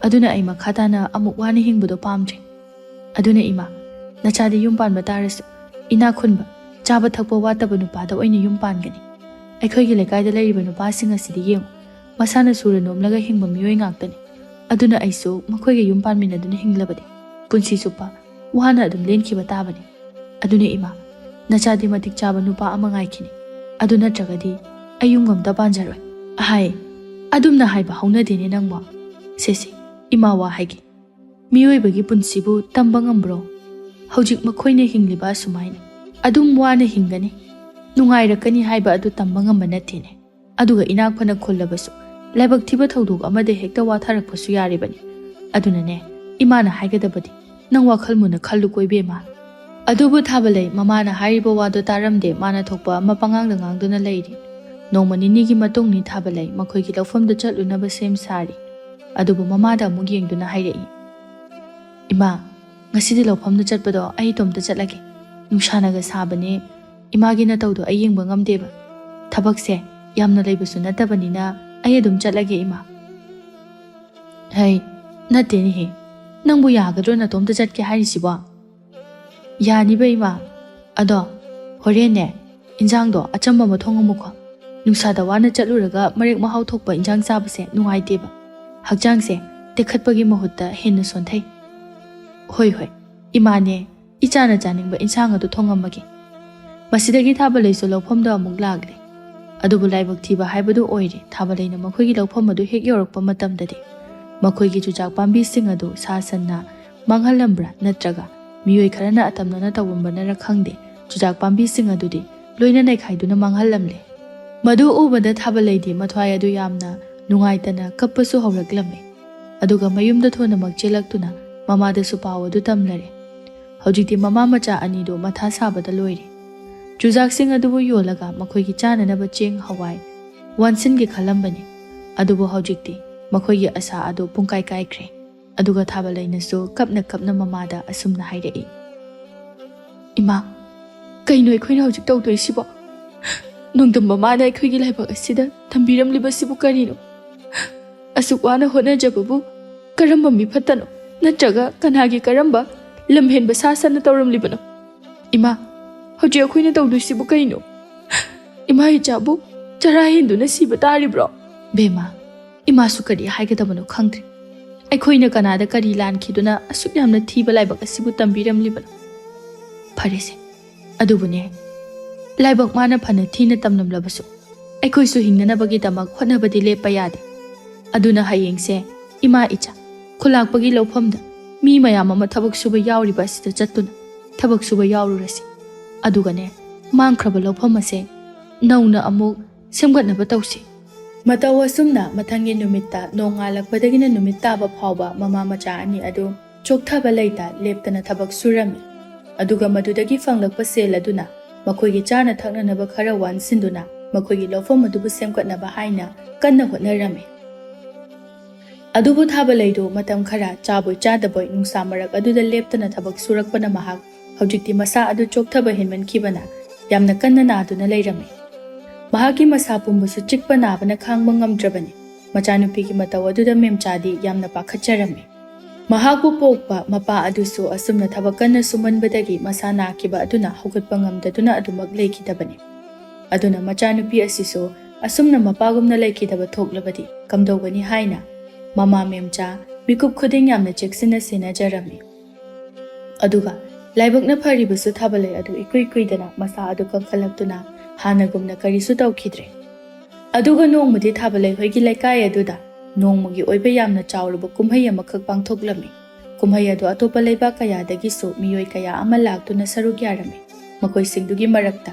ꯑꯗꯨꯅ ꯑꯩ ꯃꯈꯥ ꯇꯥꯅ ꯑꯃꯨꯛ ꯋꯥꯅ ꯍꯤꯡꯕꯗꯣ ꯄꯥꯝꯗ꯭ꯔꯦ꯫ ꯑꯗꯨꯅ ꯏꯃꯥ, ꯅꯆꯥꯗꯤ ꯌꯨꯝ ꯄꯥꯟꯕ ꯇꯥꯔꯁꯨ, ꯏꯅꯥꯛ ꯈꯨꯟꯕ, ꯆꯥꯕ ꯊꯛꯄ ꯋꯥꯠꯇꯕ ꯅꯨꯄꯥꯗ ꯑꯣꯏꯅ ꯌꯨꯝ ꯄꯥꯟꯒꯅꯤ꯫ ꯑꯩꯈꯣꯏꯒꯤ ꯂꯩꯀꯥꯏꯗ ꯂꯩꯔꯤꯕ ꯅꯨꯄꯥꯁꯤꯡ ꯑꯁꯤꯗꯤ ꯌꯦꯡꯉꯨ, ꯃꯁꯥꯅ ꯁꯨꯔ ꯅꯣꯝꯂꯒ ꯍꯤꯡꯕ ꯃꯤꯑꯣꯏ ꯉꯥꯛꯇꯅꯤ꯫ ꯑꯗꯨꯅ ꯑꯩꯁꯨ ꯃꯈꯣꯏꯒ ꯌꯨꯝ ꯄꯥꯟꯃꯤꯟꯅꯗꯨꯅ ꯍꯤꯡꯂꯕꯗꯤ ꯄꯨꯟꯁꯤ ꯆꯨꯞꯄ ꯋꯥꯅ ꯑꯗꯨꯝ ꯂꯦꯟꯈꯤꯕ ꯇꯥꯕꯅꯤ꯫ ꯑꯗꯨꯅ ꯏꯃꯥ, ꯅꯆꯥꯗꯤ ꯃꯇꯤꯛ ꯆꯥꯕ ꯅꯨꯄꯥ ꯑꯃ ꯉꯥꯏꯈꯤꯅꯤ꯫ ꯑꯗꯨ ꯅꯠꯇ꯭ꯔꯒꯗꯤ ꯑꯩ ꯌꯨꯝꯒ ꯑꯝꯇ ꯄꯥꯟꯖꯔꯣꯏ꯫ ꯑꯍꯥꯏ, ꯑꯗꯨꯝꯅ ꯍꯥꯏꯕ ꯍꯧꯅꯗꯦꯅꯦ ꯅꯪꯕꯣ꯫ ꯁꯦ ꯁꯦ, ꯏꯃꯥ ꯋꯥ ꯍꯥꯏꯒꯦ꯫ ꯃꯤꯑꯣꯏꯕꯒꯤ ꯄꯨꯟꯁꯤꯕꯨ ꯇꯝꯕ ꯉꯝꯕ꯭ꯔꯣ? ꯍꯧꯖꯤꯛ ꯃꯈꯣꯏꯅ ꯍꯤꯡꯂꯤꯕ ꯑꯁꯨꯃꯥꯏꯅ ꯑꯗꯨꯝ ꯋꯥꯅ ꯍꯤꯡꯒꯅꯤ, ꯅꯨꯡꯉꯥꯏꯔꯛꯀꯅꯤ ꯍꯥꯏꯕ ꯑꯗꯨ ꯇꯝꯕ ꯉꯝꯕ ꯅꯠꯇꯦꯅꯦ꯫ ꯑꯗꯨꯒ ꯏꯅꯥꯛ ꯐꯅ ꯈꯨꯜꯂꯕꯁꯨ, ꯂꯥꯏꯕꯛ ꯊꯤꯕ ꯊꯧꯗꯣꯛ ꯑꯃꯗ ꯍꯦꯛꯇ ꯋꯥꯊꯔꯛꯄꯁꯨ ꯌꯥꯔꯤꯕꯅꯤ꯫ ꯑꯗꯨꯅꯅꯦ, ꯏꯃꯥꯅ ꯍꯥꯏꯒꯗꯕꯗꯤ ꯅꯪ ꯋꯥꯈꯜ ꯃꯨꯟꯅ ꯈꯜꯂꯨꯀꯣ ꯏꯕꯦꯝꯃ꯫ ꯑꯗꯨꯕꯨ ꯊꯥꯕꯂꯩ ꯃꯃꯥꯅ ꯍꯥꯏꯔꯤꯕ ꯋꯥꯗꯣ ꯇꯥꯔꯝꯗꯦ, ꯃꯥꯅ ꯊꯣꯛꯄ ꯑꯃ ꯄꯉꯥꯡꯗ ꯉꯥꯡꯗꯨꯅ ꯂꯩꯔꯤ꯫ ꯅꯣꯡꯃ ꯅꯤꯅꯤꯒꯤ ꯃꯇꯨꯡꯅꯤ ꯊꯥꯕꯂꯩ ꯃꯈꯣꯏꯒꯤ ꯂꯧꯐꯝꯗ ꯆꯠꯂꯨꯅꯕ ꯁꯦꯝ ꯁꯥꯔꯤ꯫ ꯑꯗꯨꯕꯨ ꯃꯃꯥꯗ ꯑꯃꯨꯛ ꯌꯦꯡꯗꯨꯅ ꯍꯥꯏꯔꯛꯏ, "ꯏꯃꯥ, ꯉꯁꯤꯗꯤ ꯂꯧꯐꯝꯗ ꯆꯠꯄꯗꯣ ꯑꯩ ꯏꯇꯣꯝꯇ ꯆꯠꯂꯒꯦ꯫ ꯅꯨꯡꯁꯥꯅꯒ ꯁꯥꯕꯅꯦ, ꯏꯃꯥꯒꯤ ꯅꯇꯧꯗꯣ ꯑꯩ ꯌꯦꯡꯕ ꯉꯝꯗꯦꯕ꯫ ꯊꯕꯛꯁꯦ ꯌꯥꯝꯅ ꯂꯩꯕꯁꯨ ꯅꯠꯇꯕꯅꯤꯅ ꯑꯩ ꯑꯗꯨꯝ ꯆꯠꯂꯒꯦ ꯏꯃꯥ꯫" "ꯍꯩ, ꯅꯠꯇꯦꯅꯦꯍꯦ, ꯅꯪꯕꯨ ꯌꯥꯒꯗ꯭ꯔꯣ ꯅꯇꯣꯝꯇ ꯆꯠꯀꯦ ꯍꯥꯏꯔꯤꯁꯤꯕꯣ?" "ꯌꯥꯅꯤꯕ ꯏꯃꯥ꯫ ꯑꯗꯣ ꯍꯣꯔꯦꯟꯅꯦ, ꯏꯟꯖꯥꯡꯗꯣ ꯑꯆꯝꯕ ꯑꯃ ꯊꯣꯡꯉꯝꯃꯨꯀꯣ꯫ ꯅꯨꯡꯁꯥꯗ ꯋꯥꯅ ꯆꯠꯂꯨꯔꯒ ꯃꯔꯦꯛ ꯃꯍꯥꯎ ꯊꯣꯛꯄ ꯏꯟꯖꯥꯡ ꯆꯥꯕꯁꯦ ꯅꯨꯡꯉꯥꯏꯇꯦꯕ꯫ ꯍꯛꯆꯥꯡꯁꯦ ꯇꯦꯛꯈꯠꯄꯒꯤ ꯃꯍꯨꯠꯇ ꯍꯦꯟꯅ ꯁꯣꯟꯊꯩ꯫" "ꯍꯣꯏ ꯍꯣꯏ, ꯏꯃꯥꯅꯦ, ꯏꯆꯥꯅ ꯆꯥꯅꯤꯡꯕ ꯏꯟꯁꯥꯡ ꯑꯗꯨ ꯊꯣꯡꯉꯝꯃꯒꯦ꯫" ꯃꯁꯤꯗꯒꯤ ꯊꯥꯕꯂꯩꯁꯨ ꯂꯧꯐꯝꯗ ꯑꯃꯨꯛ ꯂꯥꯛꯂꯦ꯫ ꯑꯗꯨꯕꯨ ꯂꯥꯏꯕꯛ ꯊꯤꯕ ꯍꯥꯏꯕꯗꯨ ꯑꯣꯏꯔꯦ, ꯊꯥꯕꯂꯩꯅ ꯃꯈꯣꯏꯒꯤ ꯂꯧꯐꯝ ꯑꯗꯨ ꯍꯦꯛ ꯌꯧꯔꯛꯄ ꯃꯇꯝꯗꯗꯤ ꯃꯈꯣꯏꯒꯤ ꯆꯨꯖꯥꯛ ꯄꯥꯝꯕꯤꯁꯤꯡ ꯑꯗꯨ ꯁꯥ ꯁꯟꯅ ꯃꯥꯡꯍꯜꯂꯝꯕ꯭ꯔꯥ ꯅꯠꯇ꯭ꯔꯒ ꯃꯤꯑꯣꯏ ꯈꯔꯅ ꯑꯇꯝꯅꯅ ꯇꯧꯔꯝꯕꯅꯔ ꯈꯪꯗꯦ, ꯆꯨꯖꯥꯛ ꯄꯥꯝꯕꯤꯁꯤꯡ ꯑꯗꯨꯗꯤ ꯂꯣꯏꯅ ꯅꯩꯈꯥꯏꯗꯨꯅ ꯃꯥꯡꯍꯜꯂꯝꯂꯦ꯫ ꯃꯗꯨ ꯎꯕꯗ ꯊꯥꯕꯂꯩꯗꯤ ꯃꯊ꯭ꯋꯥꯏ ꯑꯗꯨ ꯌꯥꯝꯅ ꯅꯨꯡꯉꯥꯏꯇꯅ ꯀꯞꯄꯁꯨ ꯍꯧꯔꯛꯂꯝꯃꯤ꯫ ꯑꯗꯨꯒ ꯃꯌꯨꯝꯗ ꯊꯨꯅꯃꯛ ꯆꯦꯜꯂꯛꯇꯨꯅ ꯃꯃꯥꯗꯁꯨ ꯄꯥꯎ ꯑꯗꯨ ꯇꯝꯂꯔꯦ꯫ ꯍꯧꯖꯤꯛꯇꯤ ꯃꯃꯥ ꯃꯆꯥ ꯑꯅꯤꯗꯨ ꯃꯊꯥ ꯁꯥꯕꯗ ꯂꯣꯏꯔꯦ꯫ ꯆꯨꯖꯥꯛꯁꯤꯡ ꯑꯗꯨꯕꯨ ꯌꯣꯜꯂꯒ ꯃꯈꯣꯏꯒꯤ ꯆꯥꯅꯅꯕ ꯆꯦꯡ, ꯍꯋꯥꯏ ꯋꯥꯟꯁꯤꯟꯒꯦ ꯈꯜꯂꯝꯕꯅꯤ꯫ ꯑꯗꯨꯕꯨ ꯍꯧꯖꯤꯛꯇꯤ ꯃꯈꯣꯏꯒꯤ ꯑꯁꯥ ꯑꯗꯨ ꯄꯨꯡꯀꯥꯏ ꯀꯥꯏꯈ꯭ꯔꯦ꯫ ꯑꯗꯨꯒ ꯊꯥꯕꯂꯩꯅꯁꯨ ꯀꯞꯅ ꯀꯞꯅ ꯃꯃꯥꯗ ꯑꯁꯨꯝꯅ ꯍꯥꯏꯔꯛꯏ, "ꯏꯃꯥ, ꯀꯩꯅꯣ ꯑꯩꯈꯣꯏꯅ ꯍꯧꯖꯤꯛ ꯇꯧꯗꯣꯏꯁꯤꯕꯣ? ꯅꯣꯡꯗꯝ ꯃꯃꯥꯅ ꯑꯩꯈꯣꯏꯒꯤ ꯂꯥꯏꯕꯛ ꯑꯁꯤꯗ ꯊꯝꯕꯤꯔꯝꯂꯤꯕꯁꯤꯕꯨ ꯀꯔꯤꯅꯣ? ꯑꯁꯨꯛ ꯋꯥꯅ ꯍꯣꯠꯅꯖꯕꯕꯨ ꯀꯔꯝꯕ ꯃꯤꯐꯠꯇꯅꯣ? ꯅꯠꯇ꯭ꯔꯒ ꯀꯅꯥꯒꯤ ꯀꯔꯝꯕ ꯂꯝꯍꯦꯟꯕ ꯁꯥꯁꯟꯅ ꯇꯧꯔꯝꯂꯤꯕꯅꯣ? ꯏꯃꯥ, ꯍꯧꯖꯤꯛ ꯑꯩꯈꯣꯏꯅ ꯇꯧꯗꯣꯏꯁꯤꯕꯨ ꯀꯩꯅꯣ? ꯏꯃꯥ ꯏꯆꯥꯕꯨ ꯆꯔꯥ ꯍꯦꯟꯗꯨꯅ ꯁꯤꯕ ꯇꯥꯔꯤꯕ꯭ꯔꯣ?" ꯕꯦꯝꯃ, ꯏꯃꯥꯁꯨ ꯀꯔꯤ ꯍꯥꯏꯒꯗꯕꯅꯣ ꯈꯪꯗ꯭ꯔꯦ꯫ ꯑꯩꯈꯣꯏꯅ ꯀꯅꯥꯗ ꯀꯔꯤ ꯂꯥꯟꯈꯤꯗꯨꯅ ꯑꯁꯨꯛ ꯌꯥꯝꯅ ꯊꯤꯕ ꯂꯥꯏꯕꯛ ꯑꯁꯤꯕꯨ ꯇꯝꯕꯤꯔꯝꯂꯤꯕꯅꯣ? ꯐꯔꯦꯁꯦ, ꯑꯗꯨꯕꯨꯅꯦ, ꯂꯥꯏꯕꯛ ꯃꯥꯅ ꯐꯅ ꯊꯤꯅ ꯇꯝꯂꯝꯂꯕꯁꯨ ꯑꯩꯈꯣꯏꯁꯨ ꯍꯤꯡꯅꯅꯕꯒꯤꯗꯃꯛ ꯍꯣꯠꯅꯕꯗꯤ ꯂꯦꯞꯄ ꯌꯥꯗꯦ꯫ ꯑꯗꯨꯅ ꯍꯌꯦꯡꯁꯦ ꯏꯃꯥ ꯏꯆꯥ ꯈꯨꯂꯥꯛꯄꯒꯤ ꯂꯧꯐꯝꯗ ꯃꯤ ꯃꯌꯥꯝ ꯑꯃ ꯊꯕꯛ ꯁꯨꯕ ꯌꯥꯎꯔꯤꯕ ꯑꯁꯤꯗ ꯆꯠꯇꯨꯅ ꯊꯕꯛ ꯁꯨꯕ ꯌꯥꯎꯔꯨꯔꯁꯤ꯫ ꯑꯗꯨꯒꯅꯦ, ꯃꯥꯡꯈ꯭ꯔꯕ ꯂꯧꯐꯝ ꯑꯁꯦ ꯅꯧꯅ ꯑꯃꯨꯛ ꯁꯦꯝꯒꯠꯅꯕ ꯇꯧꯁꯤ꯫ ꯃꯇꯧ ꯑꯁꯨꯝꯅ ꯃꯊꯪꯒꯤ ꯅꯨꯃꯤꯠꯇ ꯅꯣꯡꯉꯥꯜꯂꯛꯄꯗꯒꯤꯅ ꯅꯨꯃꯤꯠ ꯇꯥꯕ ꯐꯥꯎꯕ ꯃꯃꯥ ꯃꯆꯥ ꯑꯅꯤ ꯑꯗꯨ ꯆꯣꯛꯊꯕ ꯂꯩꯇ ꯂꯦꯞꯇꯅ ꯊꯕꯛ ꯁꯨꯔꯝꯃꯤ꯫ ꯑꯗꯨꯒ ꯃꯗꯨꯗꯒꯤ ꯐꯪꯂꯛꯄ ꯁꯦꯜ ꯑꯗꯨꯅ ꯃꯈꯣꯏꯒꯤ ꯆꯥꯅ ꯊꯛꯅꯅꯕ ꯈꯔ ꯋꯥꯟꯁꯤꯟꯗꯨꯅ ꯃꯈꯣꯏꯒꯤ ꯂꯧꯐꯝ ꯑꯗꯨꯕꯨ ꯁꯦꯝꯒꯠꯅꯕ ꯍꯥꯏꯅ ꯀꯟꯅ ꯍꯣꯠꯅꯔꯝꯃꯤ꯫ ꯑꯗꯨꯕꯨ ꯊꯥꯕꯂꯩꯗꯨ ꯃꯇꯝ ꯈꯔ ꯆꯥꯕꯣꯏ ꯆꯥꯗꯕꯣꯏ ꯅꯨꯡꯁꯥ ꯃꯔꯛ ꯑꯗꯨꯗ ꯂꯦꯞꯇꯅ ꯊꯕꯛ ꯁꯨꯔꯛꯄꯅ ꯃꯍꯥꯛ ꯍꯧꯖꯤꯛꯇꯤ ꯃꯁꯥ ꯑꯗꯨ ꯆꯣꯛꯊꯕ ꯍꯦꯟꯃꯟꯈꯤꯕꯅ ꯌꯥꯝꯅ ꯀꯟꯅ ꯅꯥꯗꯨꯅ ꯂꯩꯔꯝꯃꯤ꯫ ꯃꯍꯥꯛꯀꯤ ꯃꯁꯥ ꯄꯨꯝꯕꯁꯨ ꯆꯤꯛꯄ ꯅꯥꯕꯅ ꯈꯥꯡꯕ ꯉꯝꯗ꯭ꯔꯕꯅꯤ꯫ ꯃꯆꯥꯅꯨꯄꯤꯒꯤ ꯃꯇꯧ ꯑꯗꯨꯗ ꯃꯦꯝꯆꯥꯗꯤ ꯌꯥꯝꯅ ꯄꯥꯈꯠꯆꯔꯝꯃꯤ꯫ ꯃꯍꯥꯛꯄꯨ ꯄꯣꯛꯄ ꯃꯄꯥ ꯑꯗꯨꯁꯨ ꯑꯁꯨꯝꯅ ꯊꯕꯛ ꯀꯟꯅ ꯁꯨꯃꯟꯕꯗꯒꯤ ꯃꯁꯥ ꯅꯥꯈꯤꯕ ꯑꯗꯨꯅ ꯍꯧꯒꯠꯄ ꯉꯝꯗꯗꯨꯅ ꯑꯗꯨꯃꯛ ꯂꯩꯈꯤꯗꯕꯅꯤ꯫ ꯑꯗꯨꯅ ꯃꯆꯥꯅꯨꯄꯤ ꯑꯁꯤꯁꯨ ꯑꯁꯨꯝꯅ ꯃꯄꯥꯒꯨꯝꯅ ꯂꯩꯈꯤꯗꯕ ꯊꯣꯛꯂꯕꯗꯤ ꯀꯝꯗꯧꯒꯅꯤ ꯍꯥꯏꯅ ꯃꯃꯥ ꯃꯦꯝꯆꯥ ꯃꯤꯀꯨꯞ ꯈꯨꯗꯤꯡ ꯌꯥꯝꯅ ꯆꯦꯛꯁꯤꯟꯅ ꯁꯦꯟꯅꯖꯔꯝꯃꯤ꯫ ꯑꯗꯨꯒ ꯂꯥꯏꯕꯛꯅ ꯐꯔꯤꯕꯁꯨ ꯊꯥꯕꯂꯩ ꯑꯗꯨ ꯏꯀꯨꯏ ꯀꯨꯏꯗꯅ ꯃꯁꯥ ꯑꯗꯨ ꯀꯟꯈꯠꯂꯛꯇꯨꯅ ꯍꯥꯟꯅꯒꯨꯝꯅ ꯀꯔꯤꯁꯨ ꯇꯧꯈꯤꯗ꯭ꯔꯦ꯫ ꯑꯗꯨꯒ ꯅꯣꯡꯃꯗꯤ ꯊꯥꯕꯂꯩ ꯍꯣꯏꯒꯤ ꯂꯩꯀꯥꯏ ꯑꯗꯨꯗ ꯅꯣꯡꯃꯒꯤ ꯑꯣꯏꯕ ꯌꯥꯝꯅ ꯆꯥꯎꯔꯕ ꯀꯨꯝꯍꯩ ꯑꯃꯈꯛ ꯄꯥꯡꯊꯣꯛꯂꯝꯃꯤ꯫ ꯀꯨꯝꯍꯩ ꯑꯗꯨ ꯑꯇꯣꯞꯄ ꯂꯩꯕꯥꯛ ꯀꯌꯥꯗꯒꯤꯁꯨ ꯃꯤꯑꯣꯏ ꯀꯌꯥ ꯑꯃ ꯂꯥꯛꯇꯨꯅ ꯁꯔꯨꯛ ꯌꯥꯔꯝꯃꯤ꯫ ꯃꯈꯣꯏꯁꯤꯡꯗꯨꯒꯤ ꯃꯔꯛꯇ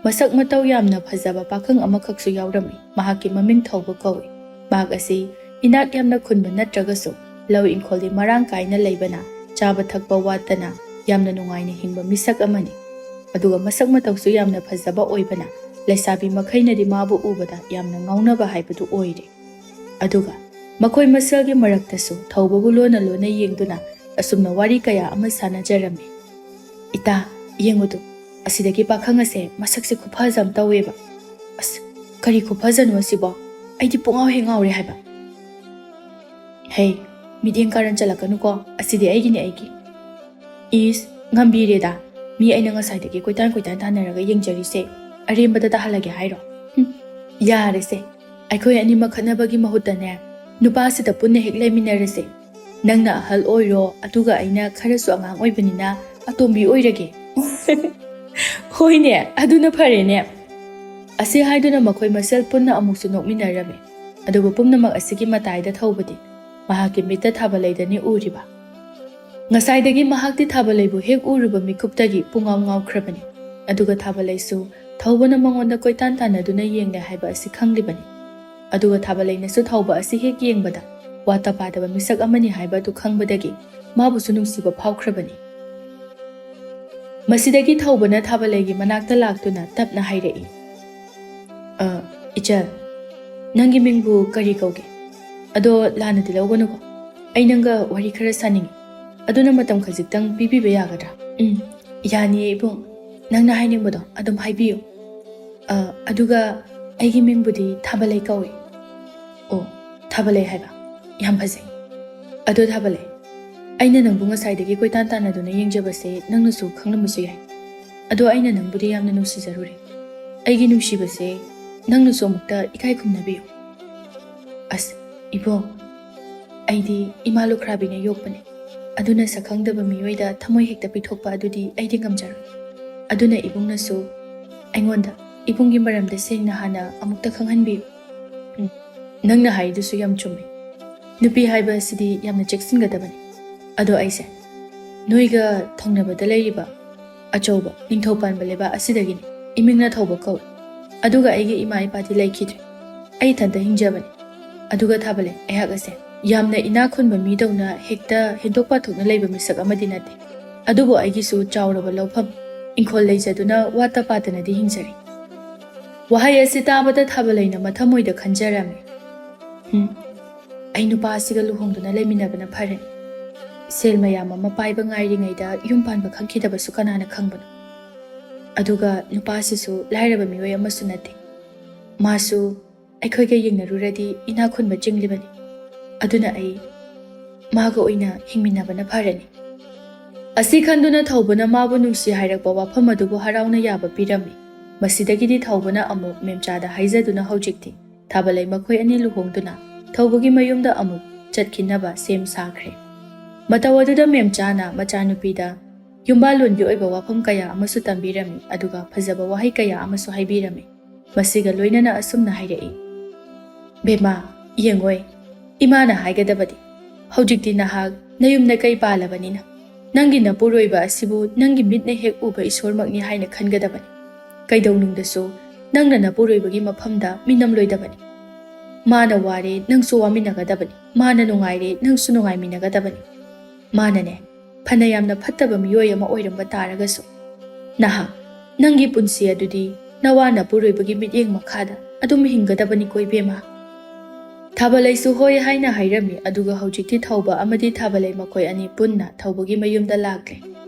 ꯃꯁꯛ ꯃꯇꯧ ꯌꯥꯝꯅ ꯐꯖꯕ ꯄꯥꯈꯪ ꯑꯃꯈꯛꯁꯨ ꯌꯥꯎꯔꯝꯃꯤ꯫ ꯃꯍꯥꯛꯀꯤ ꯃꯃꯤꯡ ꯊꯧꯕ ꯀꯧꯏ꯫ ꯃꯍꯥꯛ ꯑꯁꯤ ꯏꯅꯥꯛ ꯌꯥꯝꯅ ꯈꯨꯟꯕ ꯅꯠꯇ꯭ꯔꯒꯁꯨ ꯂꯧ ꯏꯪꯈꯣꯜꯗꯤ ꯃꯔꯥꯡ ꯀꯥꯏꯅ ꯂꯩꯕꯅ ꯆꯥꯕ ꯊꯛꯄ ꯋꯥꯠꯇꯅ ꯌꯥꯝꯅ ꯅꯨꯡꯉꯥꯏꯅ ꯍꯤꯡꯕ ꯃꯤꯁꯛ ꯑꯃꯅꯤ꯫ ꯑꯗꯨꯒ ꯃꯁꯛ ꯃꯇꯧꯁꯨ ꯌꯥꯝꯅ ꯐꯖꯕ ꯑꯣꯏꯕꯅ ꯂꯩꯁꯥꯕꯤ ꯃꯈꯩꯅꯗꯤ ꯃꯥꯕꯨ ꯎꯕꯗ ꯌꯥꯝꯅ ꯉꯥꯎꯅꯕ ꯍꯥꯏꯕꯗꯨ ꯑꯣꯏꯔꯦ꯫ ꯑꯗꯨꯒ ꯃꯈꯣꯏ ꯃꯁꯦꯜꯒꯤ ꯃꯔꯛꯇꯁꯨ ꯊꯧꯕꯕꯨ ꯂꯣꯟꯅ ꯂꯣꯟꯅ ꯌꯦꯡꯗꯨꯅ ꯑꯁꯨꯝꯅ ꯋꯥꯔꯤ ꯀꯌꯥ ꯑꯃ ꯁꯥꯟꯅꯖꯔꯝꯃꯤ꯫ "ꯏꯇꯥ, ꯌꯦꯡꯉꯨꯗꯨ, ꯑꯁꯤꯗꯒꯤ ꯄꯥꯈꯪ ꯑꯁꯦ ꯃꯁꯛꯁꯦ ꯈꯨꯐꯖ ꯑꯃ ꯇꯧꯋꯦꯕ꯫ ꯑꯁ, ꯀꯔꯤ ꯈꯨꯐꯖꯅꯣ ꯑꯁꯤꯕꯣ? ꯑꯩꯗꯤ ꯄꯨꯡꯉꯥꯎ ꯍꯦꯛ ꯉꯥꯎꯔꯦ ꯍꯥꯏꯕ꯫" "ꯍꯦ, ꯃꯤꯠꯌꯦꯡ ꯀꯥꯔꯟ ꯆꯠꯂꯛꯀꯅꯨꯀꯣ, ꯑꯁꯤꯗꯤ ꯑꯩꯒꯤꯅꯦ, ꯑꯩꯒꯤ꯫" "ꯏꯁ, ꯉꯝꯕꯤꯔꯦꯗ, ꯃꯤ ꯑꯩꯅ ꯉꯁꯥꯏꯗꯒꯤ ꯀꯣꯏꯇꯥꯟ ꯀꯣꯏꯇꯥꯟ ꯇꯥꯟꯅꯔꯒ ꯌꯦꯡꯖꯔꯤꯁꯦ ꯑꯔꯦꯝꯕꯗ ꯇꯥꯍꯜꯂꯒꯦ ꯍꯥꯏꯔꯣ? ꯍꯨꯝ, ꯌꯥꯔꯦꯁꯦ, ꯑꯩꯈꯣꯏ ꯑꯅꯤꯃꯛ ꯈꯠꯅꯕꯒꯤ ꯃꯍꯨꯠꯇꯅꯦ, ꯅꯨꯄꯥꯁꯤꯗ ꯄꯨꯟꯅ ꯍꯦꯛ ꯂꯩꯃꯤꯟꯅꯔꯁꯦ꯫ ꯅꯪꯅ ꯑꯍꯜ ꯑꯣꯏꯔꯣ, ꯑꯗꯨꯒ ꯑꯩꯅ ꯈꯔꯁꯨ ꯑꯉꯥꯡ ꯑꯣꯏꯕꯅꯤꯅ ꯑꯇꯣꯝꯕꯤ ꯑꯣꯏꯔꯒꯦ꯫" "ꯍꯣꯏꯅꯦ, ꯑꯗꯨꯅ ꯐꯔꯦꯅꯦ꯫" ꯑꯁꯤ ꯍꯥꯏꯗꯨꯅ ꯃꯈꯣꯏ ꯃꯁꯦꯜ ꯄꯨꯟꯅ ꯑꯃꯨꯛꯁꯨ ꯅꯣꯛꯃꯤꯟꯅꯔꯝꯃꯤ꯫ ꯑꯗꯨꯕꯨ ꯄꯨꯝꯅꯃꯛ ꯑꯁꯤꯒꯤ ꯃꯇꯥꯏꯗ ꯊꯧꯕꯗꯤ ꯃꯍꯥꯛꯀꯤ ꯃꯤꯠꯇ ꯊꯥꯕꯂꯩꯗꯅꯤ ꯎꯔꯤꯕ꯫ ꯉꯁꯥꯏꯗꯒꯤ ꯃꯍꯥꯛꯇꯤ ꯊꯥꯕꯂꯩꯕꯨ ꯍꯦꯛ ꯎꯔꯨꯕ ꯃꯤꯀꯨꯞꯇꯒꯤ ꯄꯨꯡꯉꯥꯎ ꯉꯥꯎꯈ꯭ꯔꯕꯅꯤ꯫ ꯑꯗꯨꯒ ꯊꯥꯕꯂꯩꯁꯨ ꯊꯧꯕꯅ ꯃꯉꯣꯟꯗ ꯀꯣꯏꯇꯥꯟ ꯇꯥꯟꯅꯗꯨꯅ ꯌꯦꯡꯂꯦ ꯍꯥꯏꯕ ꯑꯁꯤ ꯈꯪꯂꯤꯕꯅꯤ꯫ ꯑꯗꯨꯒ ꯊꯥꯕꯂꯩꯅꯁꯨ ꯊꯧꯕ ꯑꯁꯤ ꯍꯦꯛ ꯌꯦꯡꯕꯗ ꯋꯥꯠꯇ ꯄꯥꯗꯕ ꯃꯤꯁꯛ ꯑꯃꯅꯤ ꯍꯥꯏꯕ ꯑꯗꯨ ꯈꯪꯕꯗꯒꯤ ꯃꯥꯕꯨꯁꯨ ꯅꯨꯡꯁꯤꯕ ꯐꯥꯎꯈ꯭ꯔꯕꯅꯤ꯫ ꯃꯁꯤꯗꯒꯤ ꯊꯧꯕꯅ ꯊꯥꯕꯂꯩꯒꯤ ꯃꯅꯥꯛꯇ ꯂꯥꯛꯇꯨꯅ ꯇꯞꯅ ꯍꯥꯏꯔꯛꯏ, "ꯑ, ꯏꯆꯜ, ꯅꯪꯒꯤ ꯃꯤꯡꯕꯨ ꯀꯔꯤ ꯀꯧꯒꯦ? ꯑꯗꯣ ꯂꯥꯟꯅꯗꯤ ꯂꯧꯒꯅꯨꯀꯣ, ꯑꯩ ꯅꯪꯒ ꯋꯥꯔꯤ ꯈꯔ ꯁꯥꯅꯤꯡꯉꯤ꯫ ꯑꯗꯨꯅ ꯃꯇꯝ ꯈꯖꯤꯛꯇꯪ ꯄꯤꯕꯤꯕ ꯌꯥꯒꯗ꯭ꯔꯥ?" "ꯎꯝ, ꯌꯥꯅꯤꯌꯦ ꯏꯕꯨꯡ, ꯅꯪꯅ ꯍꯥꯏꯅꯤꯡꯕꯗꯣ ꯑꯗꯨꯝ ꯍꯥꯏꯕꯤꯌꯨ꯫ ꯑ, ꯑꯗꯨꯒ ꯑꯩꯒꯤ ꯃꯤꯡꯕꯨꯗꯤ ꯊꯥꯕꯂꯩ ꯀꯧꯏ꯫" "ꯑꯣ, ꯊꯥꯕꯂꯩ ꯍꯥꯏꯕ? ꯌꯥꯝ ꯐꯖꯩ꯫ ꯑꯗꯣ ꯊꯥꯕꯂꯩ, ꯑꯩꯅ ꯅꯪꯕꯨ ꯉꯁꯥꯏꯗꯒꯤ ꯀꯣꯏꯇꯥꯟ ꯇꯥꯟꯅꯗꯨꯅ ꯌꯦꯡꯖꯕꯁꯦ ꯅꯪꯅꯁꯨ ꯈꯪꯂꯝꯕꯁꯨ ꯌꯥꯏ꯫ ꯑꯗꯣ ꯑꯩꯅ ꯅꯪꯕꯨꯗꯤ ꯌꯥꯝꯅ ꯅꯨꯡꯁꯤꯖꯔꯨꯔꯦ꯫ ꯑꯩꯒꯤ ꯅꯨꯡꯁꯤꯕꯁꯦ ꯅꯪꯅꯁꯨ ꯑꯃꯨꯛꯇ ꯏꯀꯥꯏ ꯈꯨꯝꯅꯕꯤꯌꯨ꯫" "ꯑꯁ, ꯏꯕꯣ, ꯑꯩꯗꯤ ꯏꯃꯥ ꯂꯨꯈ꯭ꯔꯥꯕꯤꯅ ꯌꯣꯛꯄꯅꯦ꯫ ꯑꯗꯨꯅ ꯁꯛꯈꯪꯗꯕ ꯃꯤꯑꯣꯏꯗ ꯊꯃꯣꯏ ꯍꯦꯛꯇ ꯄꯤꯊꯣꯛꯄ ꯑꯗꯨꯗꯤ ꯑꯩꯗꯤ ꯉꯝꯖꯔꯣꯏ꯫ ꯑꯗꯨꯅ ꯏꯕꯨꯡꯅꯁꯨ ꯑꯩꯉꯣꯟꯗ ꯏꯕꯨꯡꯒꯤ ꯃꯔꯝꯗ ꯁꯦꯡꯅ ꯍꯥꯟꯅ ꯑꯃꯨꯛꯇ ꯈꯪꯍꯟꯕꯤꯌꯨ꯫" "ꯎꯝ, ꯅꯪꯅ ꯍꯥꯏꯔꯤꯗꯨꯁꯨ ꯌꯥꯝ ꯆꯨꯝꯃꯦ꯫ ꯅꯨꯄꯤ ꯍꯥꯏꯕ ꯑꯁꯤꯗꯤ ꯌꯥꯝꯅ ꯆꯦꯛꯁꯤꯟꯒꯗꯕꯅꯤ꯫ ꯑꯗꯣ ꯑꯩꯁꯦ ꯅꯣꯏꯒ ꯊꯪꯅꯕꯗ ꯂꯩꯔꯤꯕ ꯑꯆꯧꯕ ꯅꯤꯡꯊꯧ ꯄꯥꯟꯕ ꯂꯩꯕꯥꯛ ꯑꯁꯤꯗꯒꯤꯅꯤ꯫ ꯏꯃꯤꯡꯅ ꯊꯧꯕ ꯀꯧꯏ꯫ ꯑꯗꯨꯒ ꯑꯩꯒꯤ ꯏꯃꯥ ꯏꯄꯥꯗꯤ ꯂꯩꯈꯤꯗ꯭ꯔꯦ꯫ ꯑꯩ ꯏꯊꯟꯇ ꯍꯤꯡꯖꯕꯅꯤ꯫ ꯑꯗꯨꯒ ꯊꯥꯕꯂꯩ, ꯑꯩꯍꯥꯛ ꯑꯁꯦ ꯌꯥꯝꯅ ꯏꯅꯥꯛ ꯈꯨꯟꯕ ꯃꯤꯗꯧꯅ ꯍꯦꯛꯇ ꯍꯦꯟꯗꯣꯛ ꯄꯥꯊꯣꯛꯅ ꯂꯩꯕ ꯃꯤꯁꯛ ꯑꯃꯗꯤ ꯅꯠꯇꯦ꯫ ꯑꯗꯨꯕꯨ ꯑꯩꯒꯤꯁꯨ ꯆꯥꯎꯔꯕ ꯂꯧꯐꯝ, ꯏꯪꯈꯣꯜ ꯂꯩꯖꯗꯨꯅ ꯋꯥꯠꯇ ꯄꯥꯗꯅꯗꯤ ꯍꯤꯡꯖꯔꯤ꯫ ꯋꯥꯍꯩ ꯑꯁꯤ ꯇꯥꯕꯗ ꯊꯥꯕꯂꯩꯅ ꯃꯊꯃꯣꯏꯗ ꯈꯟꯖꯔꯝꯃꯤ, "ꯍꯨꯝ, ꯑꯩ ꯅꯨꯄꯥ ꯑꯁꯤꯒ ꯂꯨꯍꯣꯡꯗꯨꯅ ꯂꯩꯃꯤꯟꯅꯕꯅ ꯐꯔꯅꯤ꯫ ꯁꯦꯜ ꯃꯌꯥꯝ ꯑꯃ ꯄꯥꯏꯕ ꯉꯥꯏꯔꯤꯉꯩꯗ ꯌꯨꯝ ꯄꯥꯟꯕ ꯈꯪꯈꯤꯗꯕꯁꯨ ꯀꯅꯥꯅ ꯈꯪꯕꯅꯣ? ꯑꯗꯨꯒ ꯅꯨꯄꯥꯁꯤꯁꯨ ꯂꯥꯏꯔꯕ ꯃꯤꯑꯣꯏ ꯑꯃꯁꯨ ꯅꯠꯇꯦ꯫ ꯃꯥꯁꯨ ꯑꯩꯈꯣꯏꯒ ꯌꯦꯡꯅꯔꯨꯔꯗꯤ ꯏꯅꯥꯛ ꯈꯨꯟꯕ ꯆꯤꯡꯂꯤꯕꯅꯤ꯫ ꯑꯗꯨꯅ ꯑꯩ ꯃꯥꯒ ꯑꯣꯏꯅ ꯍꯤꯡꯃꯤꯟꯅꯕꯅ ꯐꯔꯅꯤ"꯫ ꯑꯁꯤ ꯈꯟꯗꯨꯅ ꯊꯧꯕꯅ ꯃꯥꯕꯨ ꯅꯨꯡꯁꯤ ꯍꯥꯏꯔꯛꯄ ꯋꯥꯐꯝ ꯑꯗꯨꯕꯨ ꯍꯔꯥꯎꯅ ꯌꯥꯕ ꯄꯤꯔꯝꯃꯤ꯫ ꯃꯁꯤꯗꯒꯤꯗꯤ ꯊꯧꯕꯅ ꯑꯃꯨꯛ ꯃꯦꯝꯆꯥꯗ ꯍꯥꯏꯖꯗꯨꯅ ꯍꯧꯖꯤꯛꯇꯤ ꯊꯥꯕꯂꯩ ꯃꯈꯣꯏ ꯑꯅꯤ ꯂꯨꯍꯣꯡꯗꯨꯅ ꯊꯧꯕꯒꯤ ꯃꯌꯨꯝꯗ ꯑꯃꯨꯛ ꯆꯠꯈꯤꯅꯕ ꯁꯦꯝ ꯁꯥꯈ꯭ꯔꯦ꯫ ꯃꯇꯧ ꯑꯗꯨꯗ ꯃꯦꯝꯆꯥꯅ ꯃꯆꯥꯅꯨꯄꯤꯗ ꯌꯨꯝꯕꯥꯜꯂꯣꯟꯒꯤ ꯑꯣꯏꯕ ꯋꯥꯐꯝ ꯀꯌꯥ ꯑꯃꯁꯨ ꯇꯝꯕꯤꯔꯝꯃꯤ, ꯑꯗꯨꯒ ꯐꯖꯕ ꯋꯥꯍꯩ ꯀꯌꯥ ꯑꯃꯁꯨ ꯍꯥꯏꯕꯤꯔꯝꯃꯤ꯫ ꯃꯁꯤꯒ ꯂꯣꯏꯅꯅ ꯑꯁꯨꯝꯅ ꯍꯥꯏꯔꯛꯏ, "ꯕꯦꯝꯃ, ꯌꯦꯡꯉꯣꯏ, ꯏꯃꯥꯅ ꯍꯥꯏꯒꯗꯕꯗꯤ, ꯍꯧꯖꯤꯛꯇꯤ ꯅꯍꯥꯛ ꯅꯌꯨꯝ ꯅꯀꯩ ꯄꯥꯜꯂꯕꯅꯤꯅ, ꯅꯪꯒꯤ ꯅꯄꯨꯔꯣꯏꯕ ꯑꯁꯤꯕꯨ ꯅꯪꯒꯤ ꯃꯤꯠꯅ ꯍꯦꯛ ꯎꯕ ꯏꯁꯣꯔꯃꯛꯅꯤ ꯍꯥꯏꯅ ꯈꯟꯒꯗꯕꯅꯤ꯫ ꯀꯩꯗꯧꯅꯨꯡꯗꯁꯨ ꯅꯪꯅ ꯅꯄꯨꯔꯣꯏꯕꯒꯤ ꯃꯐꯝꯗ ꯃꯤꯅꯝꯂꯣꯏꯗꯕꯅꯤ꯫ ꯃꯥꯅ ꯋꯥꯔꯦ, ꯅꯪꯁꯨ ꯋꯥꯃꯤꯟꯅꯒꯗꯕꯅꯤ꯫ ꯃꯥꯅ ꯅꯨꯡꯉꯥꯏꯔꯦ, ꯅꯪꯁꯨ ꯅꯨꯡꯉꯥꯏꯃꯤꯟꯅꯒꯗꯕꯅꯤ꯫ ꯃꯥꯅꯅꯦ, ꯐꯅ ꯌꯥꯝꯅ ꯐꯠꯇꯕ ꯃꯤꯑꯣꯏ ꯑꯃ ꯑꯣꯏꯔꯝꯕ ꯇꯥꯔꯒꯁꯨ, ꯅꯍꯥꯛ ꯅꯪꯒꯤ ꯄꯨꯟꯁꯤ ꯑꯗꯨꯗꯤ ꯅꯋꯥ ꯅꯄꯨꯔꯣꯏꯕꯒꯤ ꯃꯤꯠꯌꯦꯡ ꯃꯈꯥꯗ ꯑꯗꯨꯝ ꯍꯤꯡꯒꯗꯕꯅꯤꯀꯣ, ꯏꯕꯦꯝꯃ"꯫ ꯊꯥꯕꯂꯩꯁꯨ ꯍꯣꯏ ꯍꯥꯏꯅ ꯍꯥꯏꯔꯝꯃꯤ꯫ ꯑꯗꯨꯒ ꯍꯧꯖꯤꯛꯇꯤ ꯊꯧꯕ ꯑꯃꯗꯤ ꯊꯥꯕꯂꯩ ꯃꯈꯣꯏ ꯑꯅꯤ ꯄꯨꯟꯅ ꯊꯧꯕꯒꯤ ꯃꯌꯨꯝꯗ ꯂꯥꯛꯂꯦ꯫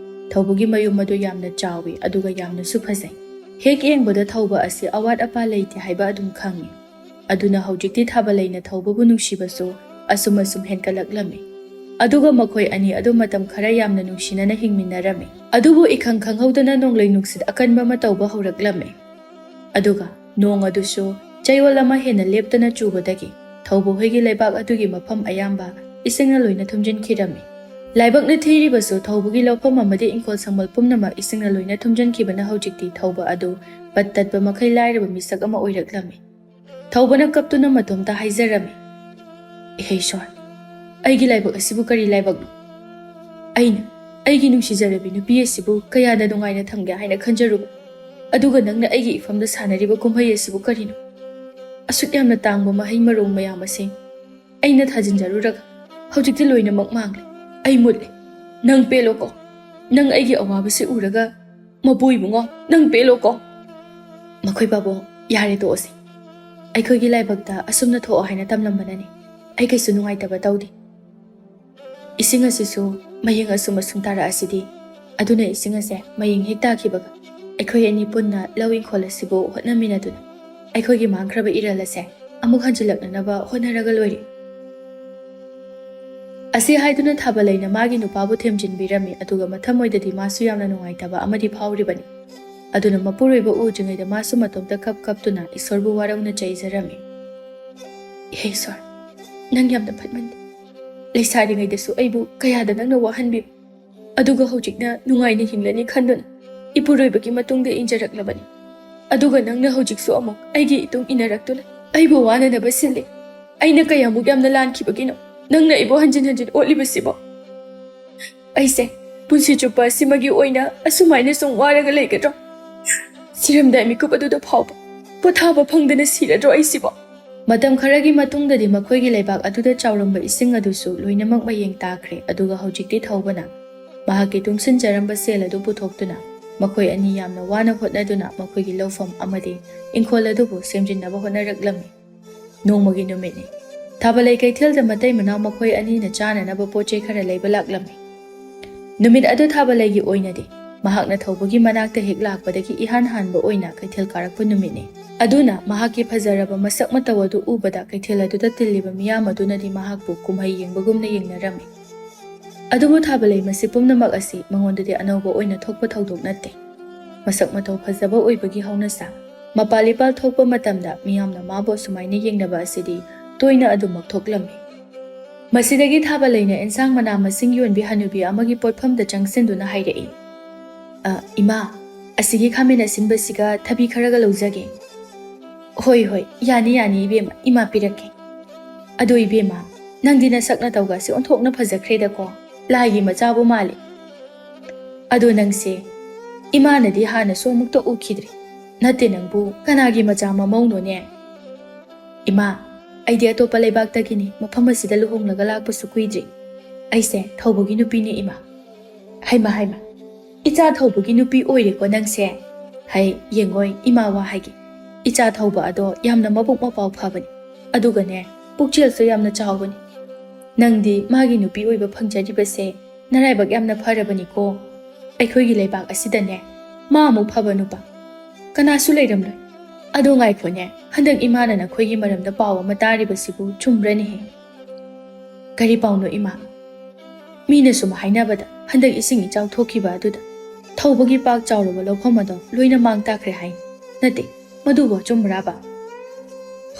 ꯊꯧꯕꯒꯤ ꯃꯌꯨꯝ ꯑꯗꯨ ꯌꯥꯝꯅ ꯆꯥꯎꯏ, ꯑꯗꯨꯒ ꯌꯥꯝꯅꯁꯨ ꯐꯖꯩ꯫ ꯍꯦꯛ ꯌꯦꯡꯕꯗ ꯊꯧꯕ ꯑꯁꯤ ꯑꯋꯥꯠ ꯑꯄꯥ ꯂꯩꯇꯦ ꯍꯥꯏꯕ ꯑꯗꯨꯝ ꯈꯪꯏ꯫ ꯑꯗꯨꯅ ꯍꯧꯖꯤꯛꯇꯤ ꯊꯥꯕꯂꯩꯅ ꯊꯧꯕꯕꯨ ꯅꯨꯡꯁꯤꯕꯁꯨ ꯑꯁꯨꯝ ꯑꯁꯨꯝ ꯍꯦꯟꯀꯠꯂꯛꯂꯝꯃꯤ꯫ ꯑꯗꯨꯒ ꯃꯈꯣꯏ ꯑꯅꯤ ꯑꯗꯨ ꯃꯇꯝ ꯈꯔ ꯌꯥꯝꯅ ꯅꯨꯡꯁꯤꯅꯅ ꯍꯤꯡꯃꯤꯟꯅꯔꯝꯃꯤ꯫ ꯑꯗꯨꯕꯨ ꯏꯈꯪ ꯈꯪꯍꯧꯗꯅ ꯅꯣꯡꯂꯩ ꯅꯨꯡꯁꯤꯠ ꯑꯀꯟꯕ ꯑꯃ ꯇꯧꯕ ꯍꯧꯔꯛꯂꯝꯃꯤ꯫ ꯑꯗꯨꯒ ꯅꯣꯡ ꯑꯗꯨꯁꯨ ꯆꯌꯣꯜ ꯑꯃ ꯍꯦꯟꯅ ꯂꯦꯞꯇꯅ ꯆꯨꯕꯗꯒꯤ ꯊꯧꯕ ꯍꯣꯏꯒꯤ ꯂꯩꯕꯥꯛ ꯑꯗꯨꯒꯤ ꯃꯐꯝ ꯑꯌꯥꯝꯕ ꯏꯁꯤꯡꯅ ꯂꯣꯏꯅ ꯊꯨꯝꯖꯤꯟꯈꯤꯔꯝꯃꯤ꯫ ꯂꯥꯏꯕꯛꯅ ꯊꯤꯔꯤꯕꯁꯨ ꯊꯧꯕꯒꯤ ꯂꯧꯐꯝ ꯑꯃꯗꯤ ꯏꯪꯈꯣꯜ ꯁꯪꯕꯜ ꯄꯨꯝꯅꯃꯛ ꯏꯁꯤꯡꯅ ꯂꯣꯏꯅ ꯊꯨꯝꯖꯤꯟꯈꯤꯕꯅ ꯍꯧꯖꯤꯛꯇꯤ ꯊꯧꯕ ꯑꯗꯨ ꯄꯠ ꯇꯠꯄ ꯃꯈꯩ ꯂꯥꯏꯔꯕ ꯃꯤꯁꯛ ꯑꯃ ꯑꯣꯏꯔꯛꯂꯝꯃꯤ꯫ ꯊꯧꯕꯅ ꯀꯞꯇꯨꯅ ꯃꯇꯣꯝꯇ ꯍꯥꯏꯖꯔꯝꯃꯤ, "ꯏꯍꯦ ꯏꯁꯣꯔ, ꯑꯩꯒꯤ ꯂꯥꯏꯕꯛ ꯑꯁꯤꯕꯨ ꯀꯔꯤ ꯂꯥꯏꯕꯛꯅꯣ? ꯑꯩꯅ, ꯑꯩꯒꯤ ꯅꯨꯡꯁꯤꯖꯔꯕꯤ ꯅꯨꯄꯤ ꯑꯁꯤꯕꯨ ꯀꯌꯥꯗ ꯅꯨꯡꯉꯥꯏꯅ ꯊꯝꯒꯦ ꯍꯥꯏꯅ ꯈꯟꯖꯔꯨꯕ꯫ ꯑꯗꯨꯒ ꯅꯪꯅ ꯑꯩꯒꯤ ꯏꯐꯝꯗ ꯁꯥꯟꯅꯔꯤꯕ ꯀꯨꯝꯍꯩ ꯑꯁꯤꯕꯨ ꯀꯔꯤꯅꯣ? ꯑꯁꯨꯛ ꯌꯥꯝꯅ ꯇꯥꯡꯕ ꯃꯍꯩ ꯃꯔꯣꯡ ꯃꯌꯥꯝ ꯑꯁꯤ ꯑꯩꯅ ꯊꯥꯖꯤꯟꯖꯔꯨꯔꯒ ꯍꯧꯖꯤꯛꯇꯤ ꯂꯣꯏꯅꯃꯛ ꯃꯥꯡꯂꯦ꯫ ꯑꯩ ꯃꯨꯠꯂꯦ꯫ ꯅꯪ ꯄꯦꯜꯂꯣꯀꯣ꯫ ꯅꯪ ꯑꯩꯒꯤ ꯑꯋꯥꯕꯁꯤ ꯎꯔꯒ, "ꯃꯄꯨ ꯏꯕꯨꯡꯉꯣ, ꯅꯪ ꯄꯦꯜꯂꯣꯀꯣ꯫" "ꯃꯈꯣꯏ ꯄꯥꯕꯨꯡ, ꯌꯥꯔꯦ, ꯇꯣꯛꯑꯁꯤ꯫ ꯑꯩꯈꯣꯏꯒꯤ ꯂꯥꯏꯕꯛꯇ ꯑꯁꯨꯝꯅ ꯊꯣꯛꯑꯣ ꯍꯥꯏꯅ ꯇꯝꯂꯝꯕꯅꯅꯤ꯫ ꯑꯩ ꯀꯩꯁꯨ ꯅꯨꯡꯉꯥꯏꯇꯕ ꯇꯧꯗꯦ꯫ ꯏꯁꯤꯡ ꯑꯁꯤꯁꯨ ꯃꯌꯦꯡ ꯑꯁꯨꯝ ꯑꯁꯨꯝ ꯇꯥꯔꯛꯑꯁꯤꯗꯤ꯫ ꯑꯗꯨꯅ ꯏꯁꯤꯡ ꯑꯁꯦ ꯃꯌꯦꯡ ꯍꯦꯛ ꯇꯥꯈꯤꯕꯒ ꯑꯩꯈꯣꯏ ꯑꯅꯤ ꯄꯨꯟꯅ ꯂꯧ ꯏꯪꯈꯣꯜ ꯑꯁꯤꯕꯨ ꯍꯣꯠꯅꯃꯤꯟꯅꯗꯨꯅ ꯑꯩꯈꯣꯏꯒꯤ ꯃꯥꯡꯈ꯭ꯔꯕ ꯏꯔꯜ ꯑꯁꯦ ꯑꯃꯨꯛ ꯍꯟꯖꯤꯜꯂꯛꯅꯅꯕ ꯍꯣꯠꯅꯔꯒ ꯂꯣꯏꯔꯦ꯫" ꯑꯁꯤ ꯍꯥꯏꯗꯨꯅ ꯊꯥꯕꯂꯩꯅ ꯃꯥꯒꯤ ꯅꯨꯄꯥꯕꯨ ꯊꯦꯝꯖꯤꯟꯕꯤꯔꯝꯃꯤ꯫ ꯑꯗꯨꯒ ꯃꯊꯃꯣꯏꯗꯗꯤ ꯃꯥꯁꯨ ꯌꯥꯝꯅ ꯅꯨꯡꯉꯥꯏꯇꯕ ꯑꯃꯗꯤ ꯐꯥꯎꯔꯤꯕꯅꯤ꯫ ꯑꯗꯨꯅ ꯃꯄꯨꯔꯣꯏꯕ ꯎꯗ꯭ꯔꯤꯉꯩꯗ ꯃꯥꯁꯨ ꯃꯇꯣꯝꯇ ꯀꯞ ꯀꯞꯇꯨꯅ ꯏꯁꯣꯔꯕꯨ ꯋꯥꯔꯧꯅ ꯆꯩꯖꯔꯝꯃꯤ꯫ "ꯍꯦ ꯏꯁꯣꯔ, ꯅꯪ ꯌꯥꯝꯅ ꯐꯠꯃꯟꯗꯦ꯫ ꯂꯩꯁꯥꯔꯤꯉꯩꯗꯁꯨ ꯑꯩꯕꯨ ꯀꯌꯥꯗ ꯅꯪꯅ ꯋꯥꯍꯟꯕꯤꯕ꯫ ꯑꯗꯨꯒ ꯍꯧꯖꯤꯛꯅ ꯅꯨꯡꯉꯥꯏꯅ ꯍꯤꯡꯂꯅꯤ ꯈꯟꯗꯨꯅ ꯏꯄꯨꯔꯣꯏꯕꯒꯤ ꯃꯇꯨꯡꯗ ꯏꯟꯖꯔꯛꯂꯕꯅꯤ꯫ ꯑꯗꯨꯒ ꯅꯪꯅ ꯍꯧꯖꯤꯛꯁꯨ ꯑꯃꯨꯛ ꯑꯩꯒꯤ ꯏꯇꯨꯡ ꯏꯟꯅꯔꯛꯇꯨꯅ ꯑꯩꯕꯨ ꯋꯥꯅꯅꯕ ꯁꯤꯜꯂꯤ꯫ ꯑꯩꯅ ꯀꯌꯥꯃꯨꯛ ꯌꯥꯝꯅ ꯂꯥꯟꯈꯤꯕꯒꯤꯅꯣ ꯅꯪꯅ ꯑꯩꯕꯨ ꯍꯟꯖꯤꯟ ꯍꯟꯖꯤꯟ ꯑꯣꯠꯂꯤꯕꯁꯤꯕꯣ? ꯑꯩꯁꯦ ꯄꯨꯟꯁꯤ ꯆꯨꯞꯄ ꯑꯁꯤꯃꯒꯤ ꯑꯣꯏꯅ ꯑꯁꯨꯃꯥꯏꯅ ꯁꯨꯝ ꯋꯥꯔꯒ ꯂꯩꯒꯗ꯭ꯔꯣ? ꯁꯤꯔꯝꯗꯥꯏ ꯃꯤꯀꯨꯞ ꯑꯗꯨꯗ ꯐꯥꯎꯕ ꯄꯣꯊꯥꯕ ꯐꯪꯗꯅ ꯁꯤꯔꯗ꯭ꯔꯣ ꯑꯩꯁꯤꯕꯣ?" ꯃꯇꯝ ꯈꯔꯒꯤ ꯃꯇꯨꯡꯗꯗꯤ ꯃꯈꯣꯏꯒꯤ ꯂꯩꯕꯥꯛ ꯑꯗꯨꯗ ꯆꯥꯎꯔꯝꯕ ꯏꯁꯤꯡ ꯑꯗꯨꯁꯨ ꯂꯣꯏꯅꯃꯛ ꯃꯌꯦꯡ ꯇꯥꯈ꯭ꯔꯦ꯫ ꯑꯗꯨꯒ ꯍꯧꯖꯤꯛꯇꯤ ꯊꯧꯕꯅ ꯃꯍꯥꯛꯀꯤ ꯇꯨꯡꯁꯤꯟꯖꯔꯝꯕ ꯁꯦꯜ ꯑꯗꯨ ꯄꯨꯊꯣꯛꯇꯨꯅ ꯃꯈꯣꯏ ꯑꯅꯤ ꯌꯥꯝꯅ ꯋꯥꯅ ꯍꯣꯠꯅꯗꯨꯅ ꯃꯈꯣꯏꯒꯤ ꯂꯧꯐꯝ ꯑꯃꯗꯤ ꯏꯪꯈꯣꯜ ꯑꯗꯨꯕꯨ ꯁꯦꯝꯖꯤꯟꯅꯕ ꯍꯣꯠꯅꯔꯛꯂꯝꯃꯤ꯫ ꯅꯣꯡꯃꯒꯤ ꯅꯨꯃꯤꯠꯅꯤ꯫ ꯊꯥꯕꯂꯩ ꯀꯩꯊꯦꯜꯗ ꯃꯇꯩ ꯃꯅꯥꯎ ꯃꯈꯣꯏ ꯑꯅꯤꯅ ꯆꯥꯅꯅꯕ ꯄꯣꯠ ꯆꯩ ꯈꯔ ꯂꯩꯕ ꯂꯥꯛꯂꯝꯃꯤ꯫ ꯅꯨꯃꯤꯠ ꯑꯗꯨ ꯊꯥꯕꯂꯩꯒꯤ ꯑꯣꯏꯅꯗꯤ ꯃꯍꯥꯛꯅ ꯊꯧꯕꯒꯤ ꯃꯅꯥꯛꯇ ꯍꯦꯛ ꯂꯥꯛꯄꯗꯒꯤ ꯏꯍꯥꯟ ꯍꯥꯟꯕ ꯑꯣꯏꯅ ꯀꯩꯊꯦꯜ ꯀꯥꯔꯛꯄ ꯅꯨꯃꯤꯠꯅꯤ꯫ ꯑꯗꯨꯅ ꯃꯍꯥꯛꯀꯤ ꯐꯖꯔꯕ ꯃꯁꯛ ꯃꯇꯧ ꯑꯗꯨ ꯎꯕꯗ ꯀꯩꯊꯦꯜ ꯑꯗꯨꯗ ꯇꯤꯜꯂꯤꯕ ꯃꯤꯌꯥꯝ ꯑꯗꯨꯅꯗꯤ ꯃꯍꯥꯛꯄꯨ ꯀꯨꯝꯍꯩ ꯌꯦꯡꯕꯒꯨꯝꯅ ꯌꯦꯡꯅꯔꯝꯃꯤ꯫ ꯑꯗꯨꯕꯨ ꯊꯥꯕꯂꯩ ꯃꯁꯤ ꯄꯨꯝꯅꯃꯛ ꯑꯁꯤ ꯃꯉꯣꯟꯗꯗꯤ ꯑꯅꯧꯕ ꯑꯣꯏꯅ ꯊꯣꯛꯄ ꯊꯧꯗꯣꯛ ꯅꯠꯇꯦ꯫ ꯃꯁꯛ ꯃꯇꯧ ꯐꯖꯕ ꯑꯣꯏꯕꯒꯤ ꯍꯧꯅꯁꯥ, ꯃꯄꯥꯜ ꯏꯄꯥꯜ ꯊꯣꯛꯄ ꯃꯇꯝꯗ ꯃꯤꯌꯥꯝꯅ ꯃꯥꯕꯨ ꯑꯁꯨꯃꯥꯏꯅ ꯌꯦꯡꯅꯕ ꯑꯁꯤꯗꯤ ꯇꯣꯏꯅ ꯑꯗꯨꯃꯛ ꯊꯣꯛꯂꯝꯃꯤ꯫ ꯃꯁꯤꯗꯒꯤ ꯊꯥꯕꯂꯩꯅ ꯑꯦꯟꯁꯥꯡ ꯃꯅꯥ ꯃꯁꯤꯡ ꯌꯣꯟꯕꯤ ꯍꯅꯨꯕꯤ ꯑꯃꯒꯤ ꯄꯣꯠꯐꯝꯗ ꯆꯪꯁꯤꯟꯗꯨꯅ ꯍꯥꯏꯔꯛꯏ, "ꯑ, ꯏꯃꯥ, ꯑꯁꯤꯒꯤ ꯈꯥꯃꯦꯟ ꯑꯁꯤꯟꯕꯁꯤꯒ ꯊꯕꯤ ꯈꯔꯒ ꯂꯧꯖꯒꯦ꯫" "ꯍꯣꯏ, ꯍꯣꯏ, ꯌꯥꯅꯤ, ꯌꯥꯅꯤ, ꯏꯕꯦꯝꯃ, ꯏꯃꯥ ꯄꯤꯔꯛꯀꯦ꯫ ꯑꯗꯣ ꯏꯕꯦꯝꯃ, ꯅꯪꯗꯤ ꯅꯁꯛ ꯅꯇꯧꯒꯁꯦ ꯑꯣꯟꯊꯣꯛꯅ ꯐꯖꯈ꯭ꯔꯦꯗꯀꯣ꯫ ꯂꯥꯏꯒꯤ ꯃꯆꯥꯕꯨ ꯃꯥꯜꯂꯤ꯫ ꯑꯗꯣ ꯅꯪꯁꯦ ꯏꯃꯥꯅꯗꯤ ꯍꯥꯟꯅꯁꯨ ꯑꯃꯨꯛꯇ ꯎꯈꯤꯗ꯭ꯔꯤ꯫ ꯅꯠꯇꯦ, ꯅꯪꯕꯨ ꯀꯅꯥꯒꯤ ꯃꯆꯥ ꯃꯃꯧꯅꯣꯅꯦ? ꯏꯃꯥ, ꯑꯩꯗꯤ ꯑꯇꯣꯞꯄ ꯂꯩꯕꯥꯛꯇꯒꯤꯅꯤ, ꯃꯐꯝ ꯑꯁꯤꯗ ꯂꯨꯍꯣꯡꯂꯒ ꯂꯥꯛꯄꯁꯨ ꯀꯨꯏꯗ꯭ꯔꯤ꯫ ꯑꯩꯁꯦ ꯊꯧꯕꯒꯤ ꯅꯨꯄꯤꯅꯦ ꯏꯃꯥ꯫ ꯍꯩꯃ ꯍꯩꯃ, ꯏꯆꯥ ꯊꯧꯕꯒꯤ ꯅꯨꯄꯤ ꯑꯣꯏꯔꯦꯀꯣ ꯅꯪꯁꯦ? ꯍꯩ, ꯌꯦꯡꯉꯣꯏ, ꯏꯃꯥ ꯋꯥ ꯍꯥꯏꯒꯦ꯫ ꯏꯆꯥ ꯊꯧꯕ ꯑꯗꯣ ꯌꯥꯝꯅ ꯃꯕꯨꯛ ꯃꯄꯥꯎ ꯐꯕꯅꯤ, ꯑꯗꯨꯒꯅꯦ, ꯄꯨꯛꯆꯦꯜꯁꯨ ꯌꯥꯝꯅ ꯆꯥꯎꯕꯅꯤ꯫ ꯅꯪꯗꯤ ꯃꯥꯒꯤ ꯅꯨꯄꯤ ꯑꯣꯏꯕ ꯐꯪꯖꯔꯤꯕꯁꯦ ꯅꯔꯥꯏꯕꯛ ꯌꯥꯝꯅ ꯐꯔꯕꯅꯤꯀꯣ꯫ ꯑꯩꯈꯣꯏꯒꯤ ꯂꯩꯕꯥꯛ ꯑꯁꯤꯗꯅꯦ, ꯃꯥ ꯑꯃꯨꯛ ꯐꯕ ꯅꯨꯄꯥ ꯀꯅꯥꯁꯨ ꯂꯩꯔꯝꯂꯣꯏ꯫ ꯑꯗꯣ ꯉꯥꯏꯈꯣꯅꯦ, ꯍꯟꯗꯛ ꯏꯃꯥꯅ ꯅꯈꯣꯏꯒꯤ ꯃꯔꯝꯗ ꯄꯥꯎ ꯑꯃ ꯇꯥꯔꯤꯕꯁꯤꯕꯨ ꯆꯨꯝꯕ꯭ꯔꯅꯦꯍꯦ? ꯀꯔꯤ ꯄꯥꯎꯅꯣ ꯏꯃꯥ? ꯃꯤꯅ ꯁꯨꯝ ꯍꯥꯏꯅꯕꯗ ꯍꯟꯗꯛ ꯏꯁꯤꯡ ꯏꯆꯥꯎ ꯊꯣꯛꯈꯤꯕ ꯑꯗꯨꯗ ꯊꯧꯕꯒꯤ ꯄꯥꯛ ꯆꯥꯎꯔꯕ ꯂꯧꯐꯝ ꯑꯗꯣ ꯂꯣꯏꯅ ꯃꯥꯡ ꯇꯥꯛꯈ꯭ꯔꯦ ꯍꯥꯏꯅꯤ꯫ ꯅꯠꯇꯦ, ꯃꯗꯨꯕꯨ ꯑꯆꯨꯝꯕ꯭ꯔꯥꯕ?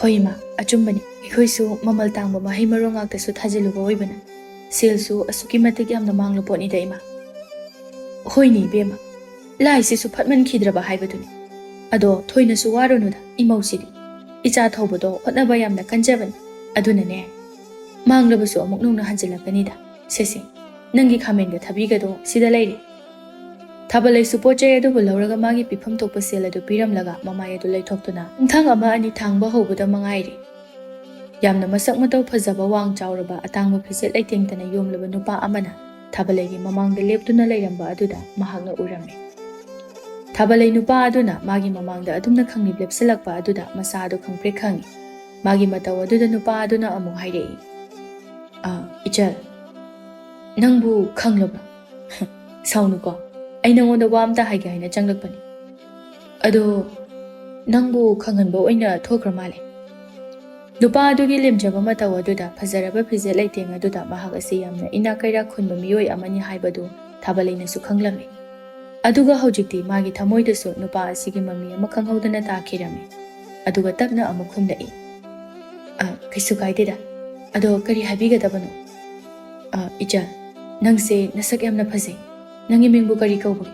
ꯍꯣꯏ ꯏꯃꯥ, ꯑꯆꯨꯝꯕꯅꯤ꯫ ꯑꯩꯈꯣꯏꯁꯨ ꯃꯃꯜ ꯇꯥꯡꯕ ꯃꯍꯩ ꯃꯔꯣꯡ ꯉꯥꯛꯇꯁꯨ ꯊꯥꯖꯤꯜꯂꯨꯕ ꯑꯣꯏꯕꯅ ꯁꯦꯜꯁꯨ ꯑꯁꯨꯛꯀꯤ ꯃꯇꯤꯛ ꯌꯥꯝꯅ ꯃꯥꯡꯂ ꯄꯣꯠꯅꯤꯗ ꯏꯃꯥ꯫ ꯍꯣꯏꯅꯦ ꯏꯕꯦꯝꯃ, ꯂꯥꯏꯁꯤꯁꯨ ꯐꯠꯃꯟꯈꯤꯗ꯭ꯔꯕ ꯍꯥꯏꯕꯗꯨꯅꯤ꯫ ꯑꯗꯣ ꯊꯣꯏꯅꯁꯨ ꯋꯥꯔꯨꯅꯨꯗ, ꯏꯃꯧꯁꯤꯗꯤ ꯏꯆꯥ ꯊꯧꯕꯗꯣ ꯍꯣꯠꯅꯕ ꯌꯥꯝꯅ ꯀꯟꯖꯕꯅꯤ꯫ ꯑꯗꯨꯅꯅꯦ, ꯃꯥꯡꯂꯕꯁꯨ ꯑꯃꯨꯛ ꯅꯧꯅ ꯍꯟꯖꯤꯜꯂꯛꯀꯅꯤꯗ꯫ ꯁꯦꯁꯦ, ꯅꯪꯒꯤ ꯈꯥꯃꯦꯟꯒ ꯊꯕꯤꯒꯗꯣ ꯁꯤꯗ ꯂꯩꯔꯦ꯫ ꯊꯥꯕꯂꯩꯁꯨ ꯄꯣꯠ ꯆꯩ ꯑꯗꯨꯕꯨ ꯂꯧꯔꯒ ꯃꯥꯒꯤ ꯄꯤꯐꯝ ꯊꯣꯛꯄ ꯁꯦꯜ ꯑꯗꯨ ꯄꯤꯔꯝꯂꯒ ꯃꯃꯥꯏ ꯑꯗꯨ ꯂꯩꯊꯣꯛꯇꯨꯅ ꯈꯣꯡꯊꯥꯡ ꯑꯃ ꯑꯅꯤ ꯊꯥꯡꯕ ꯍꯧꯕꯗ ꯃꯉꯥꯏꯔꯦ꯫ ꯌꯥꯝꯅ ꯃꯁꯛ ꯃꯇꯧ ꯐꯖꯕ, ꯋꯥꯡ ꯆꯥꯎꯔꯕ, ꯑꯇꯥꯡꯕ ꯐꯤꯖꯦꯠ ꯂꯩꯇꯦꯡꯗꯅ ꯌꯣꯝꯂꯕ ꯅꯨꯄꯥ ꯑꯃꯅ ꯊꯥꯕꯂꯩꯒꯤ ꯃꯃꯥꯡꯗ ꯂꯦꯞꯇꯨꯅ ꯂꯩꯔꯝꯕ ꯑꯗꯨꯗ ꯃꯍꯥꯛꯅ ꯎꯔꯝꯃꯤ꯫ ꯊꯥꯕꯂꯩ ꯅꯨꯄꯥ ꯑꯗꯨꯅ ꯃꯥꯒꯤ ꯃꯃꯥꯡꯗ ꯑꯗꯨꯝꯅ ꯈꯪꯂꯤꯞ ꯂꯦꯞꯁꯤꯜꯂꯛꯄ ꯑꯗꯨꯗ ꯃꯁꯥ ꯑꯗꯨ ꯈꯪꯄ꯭ꯔꯦꯛ ꯈꯪꯉꯤ꯫ ꯃꯥꯒꯤ ꯃꯇꯧ ꯑꯗꯨꯗ ꯅꯨꯄꯥ ꯑꯗꯨꯅ ꯑꯃꯨꯛ ꯍꯥꯏꯔꯛꯏ, "ꯑ, ꯏꯆꯜ, ꯅꯪꯕꯨ ꯈꯪꯂꯕ꯭ꯔꯥ? ꯁꯥꯎꯅꯨꯀꯣ, ꯑꯩ ꯅꯉꯣꯟꯗ ꯋꯥ ꯑꯝꯇ ꯍꯥꯏꯒꯦ ꯍꯥꯏꯅ ꯆꯪꯂꯛꯄꯅꯤ꯫ ꯑꯗꯣ ꯅꯪꯕꯨ ꯈꯪꯍꯟꯕ ꯑꯣꯏꯅ ꯊꯣꯛꯈ꯭ꯔ ꯃꯥꯜꯂꯦ"꯫ ꯅꯨꯄꯥ ꯑꯗꯨꯒꯤ ꯂꯦꯝꯖꯕ ꯃꯇꯧ ꯑꯗꯨꯗ, ꯐꯖꯔꯕ ꯐꯤꯖꯦꯠ ꯂꯩꯇꯦꯡ ꯑꯗꯨꯗ ꯃꯍꯥꯛ ꯑꯁꯤ ꯌꯥꯝꯅ ꯏꯅꯥꯛ ꯀꯩꯔꯥꯛ ꯈꯨꯟꯕ ꯃꯤꯑꯣꯏ ꯑꯃꯅꯤ ꯍꯥꯏꯕꯗꯨ ꯊꯥꯕꯂꯩꯅꯁꯨ ꯈꯪꯂꯝꯃꯤ꯫ ꯑꯗꯨꯒ ꯍꯧꯖꯤꯛꯇꯤ ꯃꯥꯒꯤ ꯊꯃꯣꯏꯗꯁꯨ ꯅꯨꯄꯥ ꯑꯁꯤꯒꯤ ꯃꯃꯤ ꯑꯃ ꯈꯪꯍꯧꯗꯅ ꯇꯥꯈꯤꯔꯝꯃꯤ꯫ ꯑꯗꯨꯒ ꯇꯞꯅ ꯑꯃꯨꯛ ꯈꯨꯝꯂꯛꯏ, "ꯑ, ꯀꯩꯁꯨ ꯀꯥꯏꯗꯦꯗ꯫ ꯑꯗꯣ ꯀꯔꯤ ꯍꯥꯏꯕꯤꯒꯗꯕꯅꯣ?" "ꯑ, ꯏꯆꯜ, ꯅꯪꯁꯦ ꯅꯁꯛ ꯌꯥꯝꯅ ꯐꯖꯩ꯫ ꯅꯪꯒꯤ ꯃꯤꯡꯕꯨ ꯀꯔꯤ ꯀꯧꯕꯒꯦ?"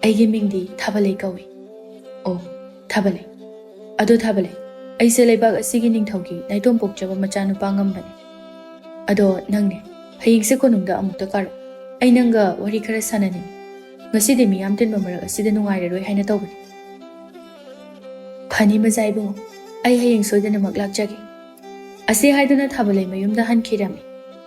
"ꯑꯩꯒꯤ ꯃꯤꯡꯗꯤ ꯊꯥꯕꯂꯩ ꯀꯧꯏ"꯫ "ꯑꯣ, ꯊꯥꯕꯂꯩ꯫ ꯑꯗꯣ ꯊꯥꯕꯂꯩ, ꯑꯩꯁꯦ ꯂꯩꯕꯥꯛ ꯑꯁꯤꯒꯤ ꯅꯤꯡꯊꯧꯒꯤ ꯅꯥꯏꯇꯣꯝ ꯄꯣꯛꯆꯕ ꯃꯆꯥꯅꯨꯄꯥ ꯉꯝꯕꯅꯤ꯫ ꯑꯗꯣ ꯅꯪꯅꯦ, ꯍꯌꯦꯡꯁꯦ ꯀꯣꯅꯨꯡꯗ ꯑꯃꯨꯛꯇ ꯀꯥꯔꯛꯎ꯫ ꯑꯩ ꯅꯪꯒ ꯋꯥꯔꯤ ꯈꯔ ꯁꯥꯟꯅꯅꯤꯡꯉꯤ꯫ ꯉꯁꯤꯗꯤ ꯃꯤꯌꯥꯝ ꯇꯤꯟꯕ ꯃꯔꯛ ꯑꯁꯤꯗ ꯅꯨꯡꯉꯥꯏꯔꯔꯣꯏ ꯍꯥꯏꯅ ꯇꯧꯕꯅꯤ꯫ ꯐꯅꯤ ꯃꯖꯥ ꯏꯕꯨꯡꯉꯣ, ꯑꯩ ꯍꯌꯦꯡ ꯁꯣꯏꯗꯅꯃꯛ ꯂꯥꯛꯆꯒꯦ꯫ ꯑꯁꯤ ꯍꯥꯏꯗꯨꯅ ꯊꯥꯕꯂꯩ ꯃꯌꯨꯝꯗ ꯍꯟꯈꯤꯔꯝꯃꯤ꯫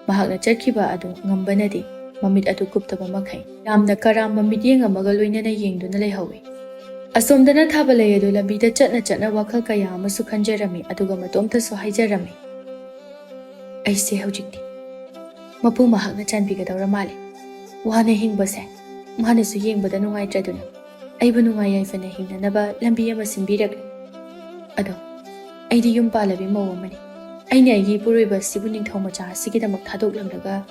ꯃꯍꯥꯛꯅ ꯆꯠꯈꯤꯕ ꯑꯗꯨ ꯉꯝꯕꯅꯗꯤ ꯃꯃꯤꯠ ꯑꯗꯨ ꯀꯨꯞꯇꯕ ꯃꯈꯩ ꯌꯥꯝꯅ ꯀꯔꯥꯝꯕ ꯃꯤꯠꯌꯦꯡ ꯑꯃꯒ ꯂꯣꯏꯅꯅ ꯌꯦꯡꯗꯨꯅ ꯂꯩꯍꯧꯏ꯫ ꯑꯁꯣꯝꯗꯅ ꯊꯥꯕꯂꯩ ꯑꯗꯨ ꯂꯝꯕꯤꯗ ꯆꯠꯅ ꯆꯠꯅ ꯋꯥꯈꯜ ꯀꯌꯥ ꯑꯃꯁꯨ ꯈꯟꯖꯔꯝꯃꯤ, ꯑꯗꯨꯒ ꯃꯇꯣꯝꯇꯁꯨ ꯍꯥꯏꯖꯔꯝꯃꯤ, "ꯑꯩꯁꯦ ꯍꯧꯖꯤꯛꯇꯤ ꯃꯄꯨ ꯃꯍꯥꯛꯅ ꯆꯥꯟꯕꯤꯒꯗꯧꯔ ꯃꯥꯜꯂꯦ꯫ ꯋꯥꯅ ꯍꯤꯡꯕꯁꯦ ꯃꯥꯅꯁꯨ ꯌꯦꯡꯕꯗ ꯅꯨꯡꯉꯥꯏꯇ꯭ꯔꯗꯨꯅ ꯑꯩꯕꯨ ꯅꯨꯡꯉꯥꯏ ꯌꯥꯏꯐꯅ ꯍꯤꯡꯅꯅꯕ ꯂꯝꯕꯤ ꯑꯃ ꯁꯤꯟꯕꯤꯔꯛꯂꯦ꯫ ꯑꯗꯣ ꯑꯩꯗꯤ ꯌꯨꯝ ꯄꯥꯜꯂꯕꯤ ꯃꯧ ꯑꯃꯅꯤ꯫ ꯑꯩꯅ ꯑꯩꯒꯤ ꯏꯄꯨꯔꯣꯏꯕ ꯑꯁꯤꯕꯨ ꯅꯤꯡꯊꯧ ꯃꯆꯥ ꯑꯁꯤꯒꯤꯗꯃꯛ ꯊꯥꯗꯣꯛꯂꯝꯂꯒ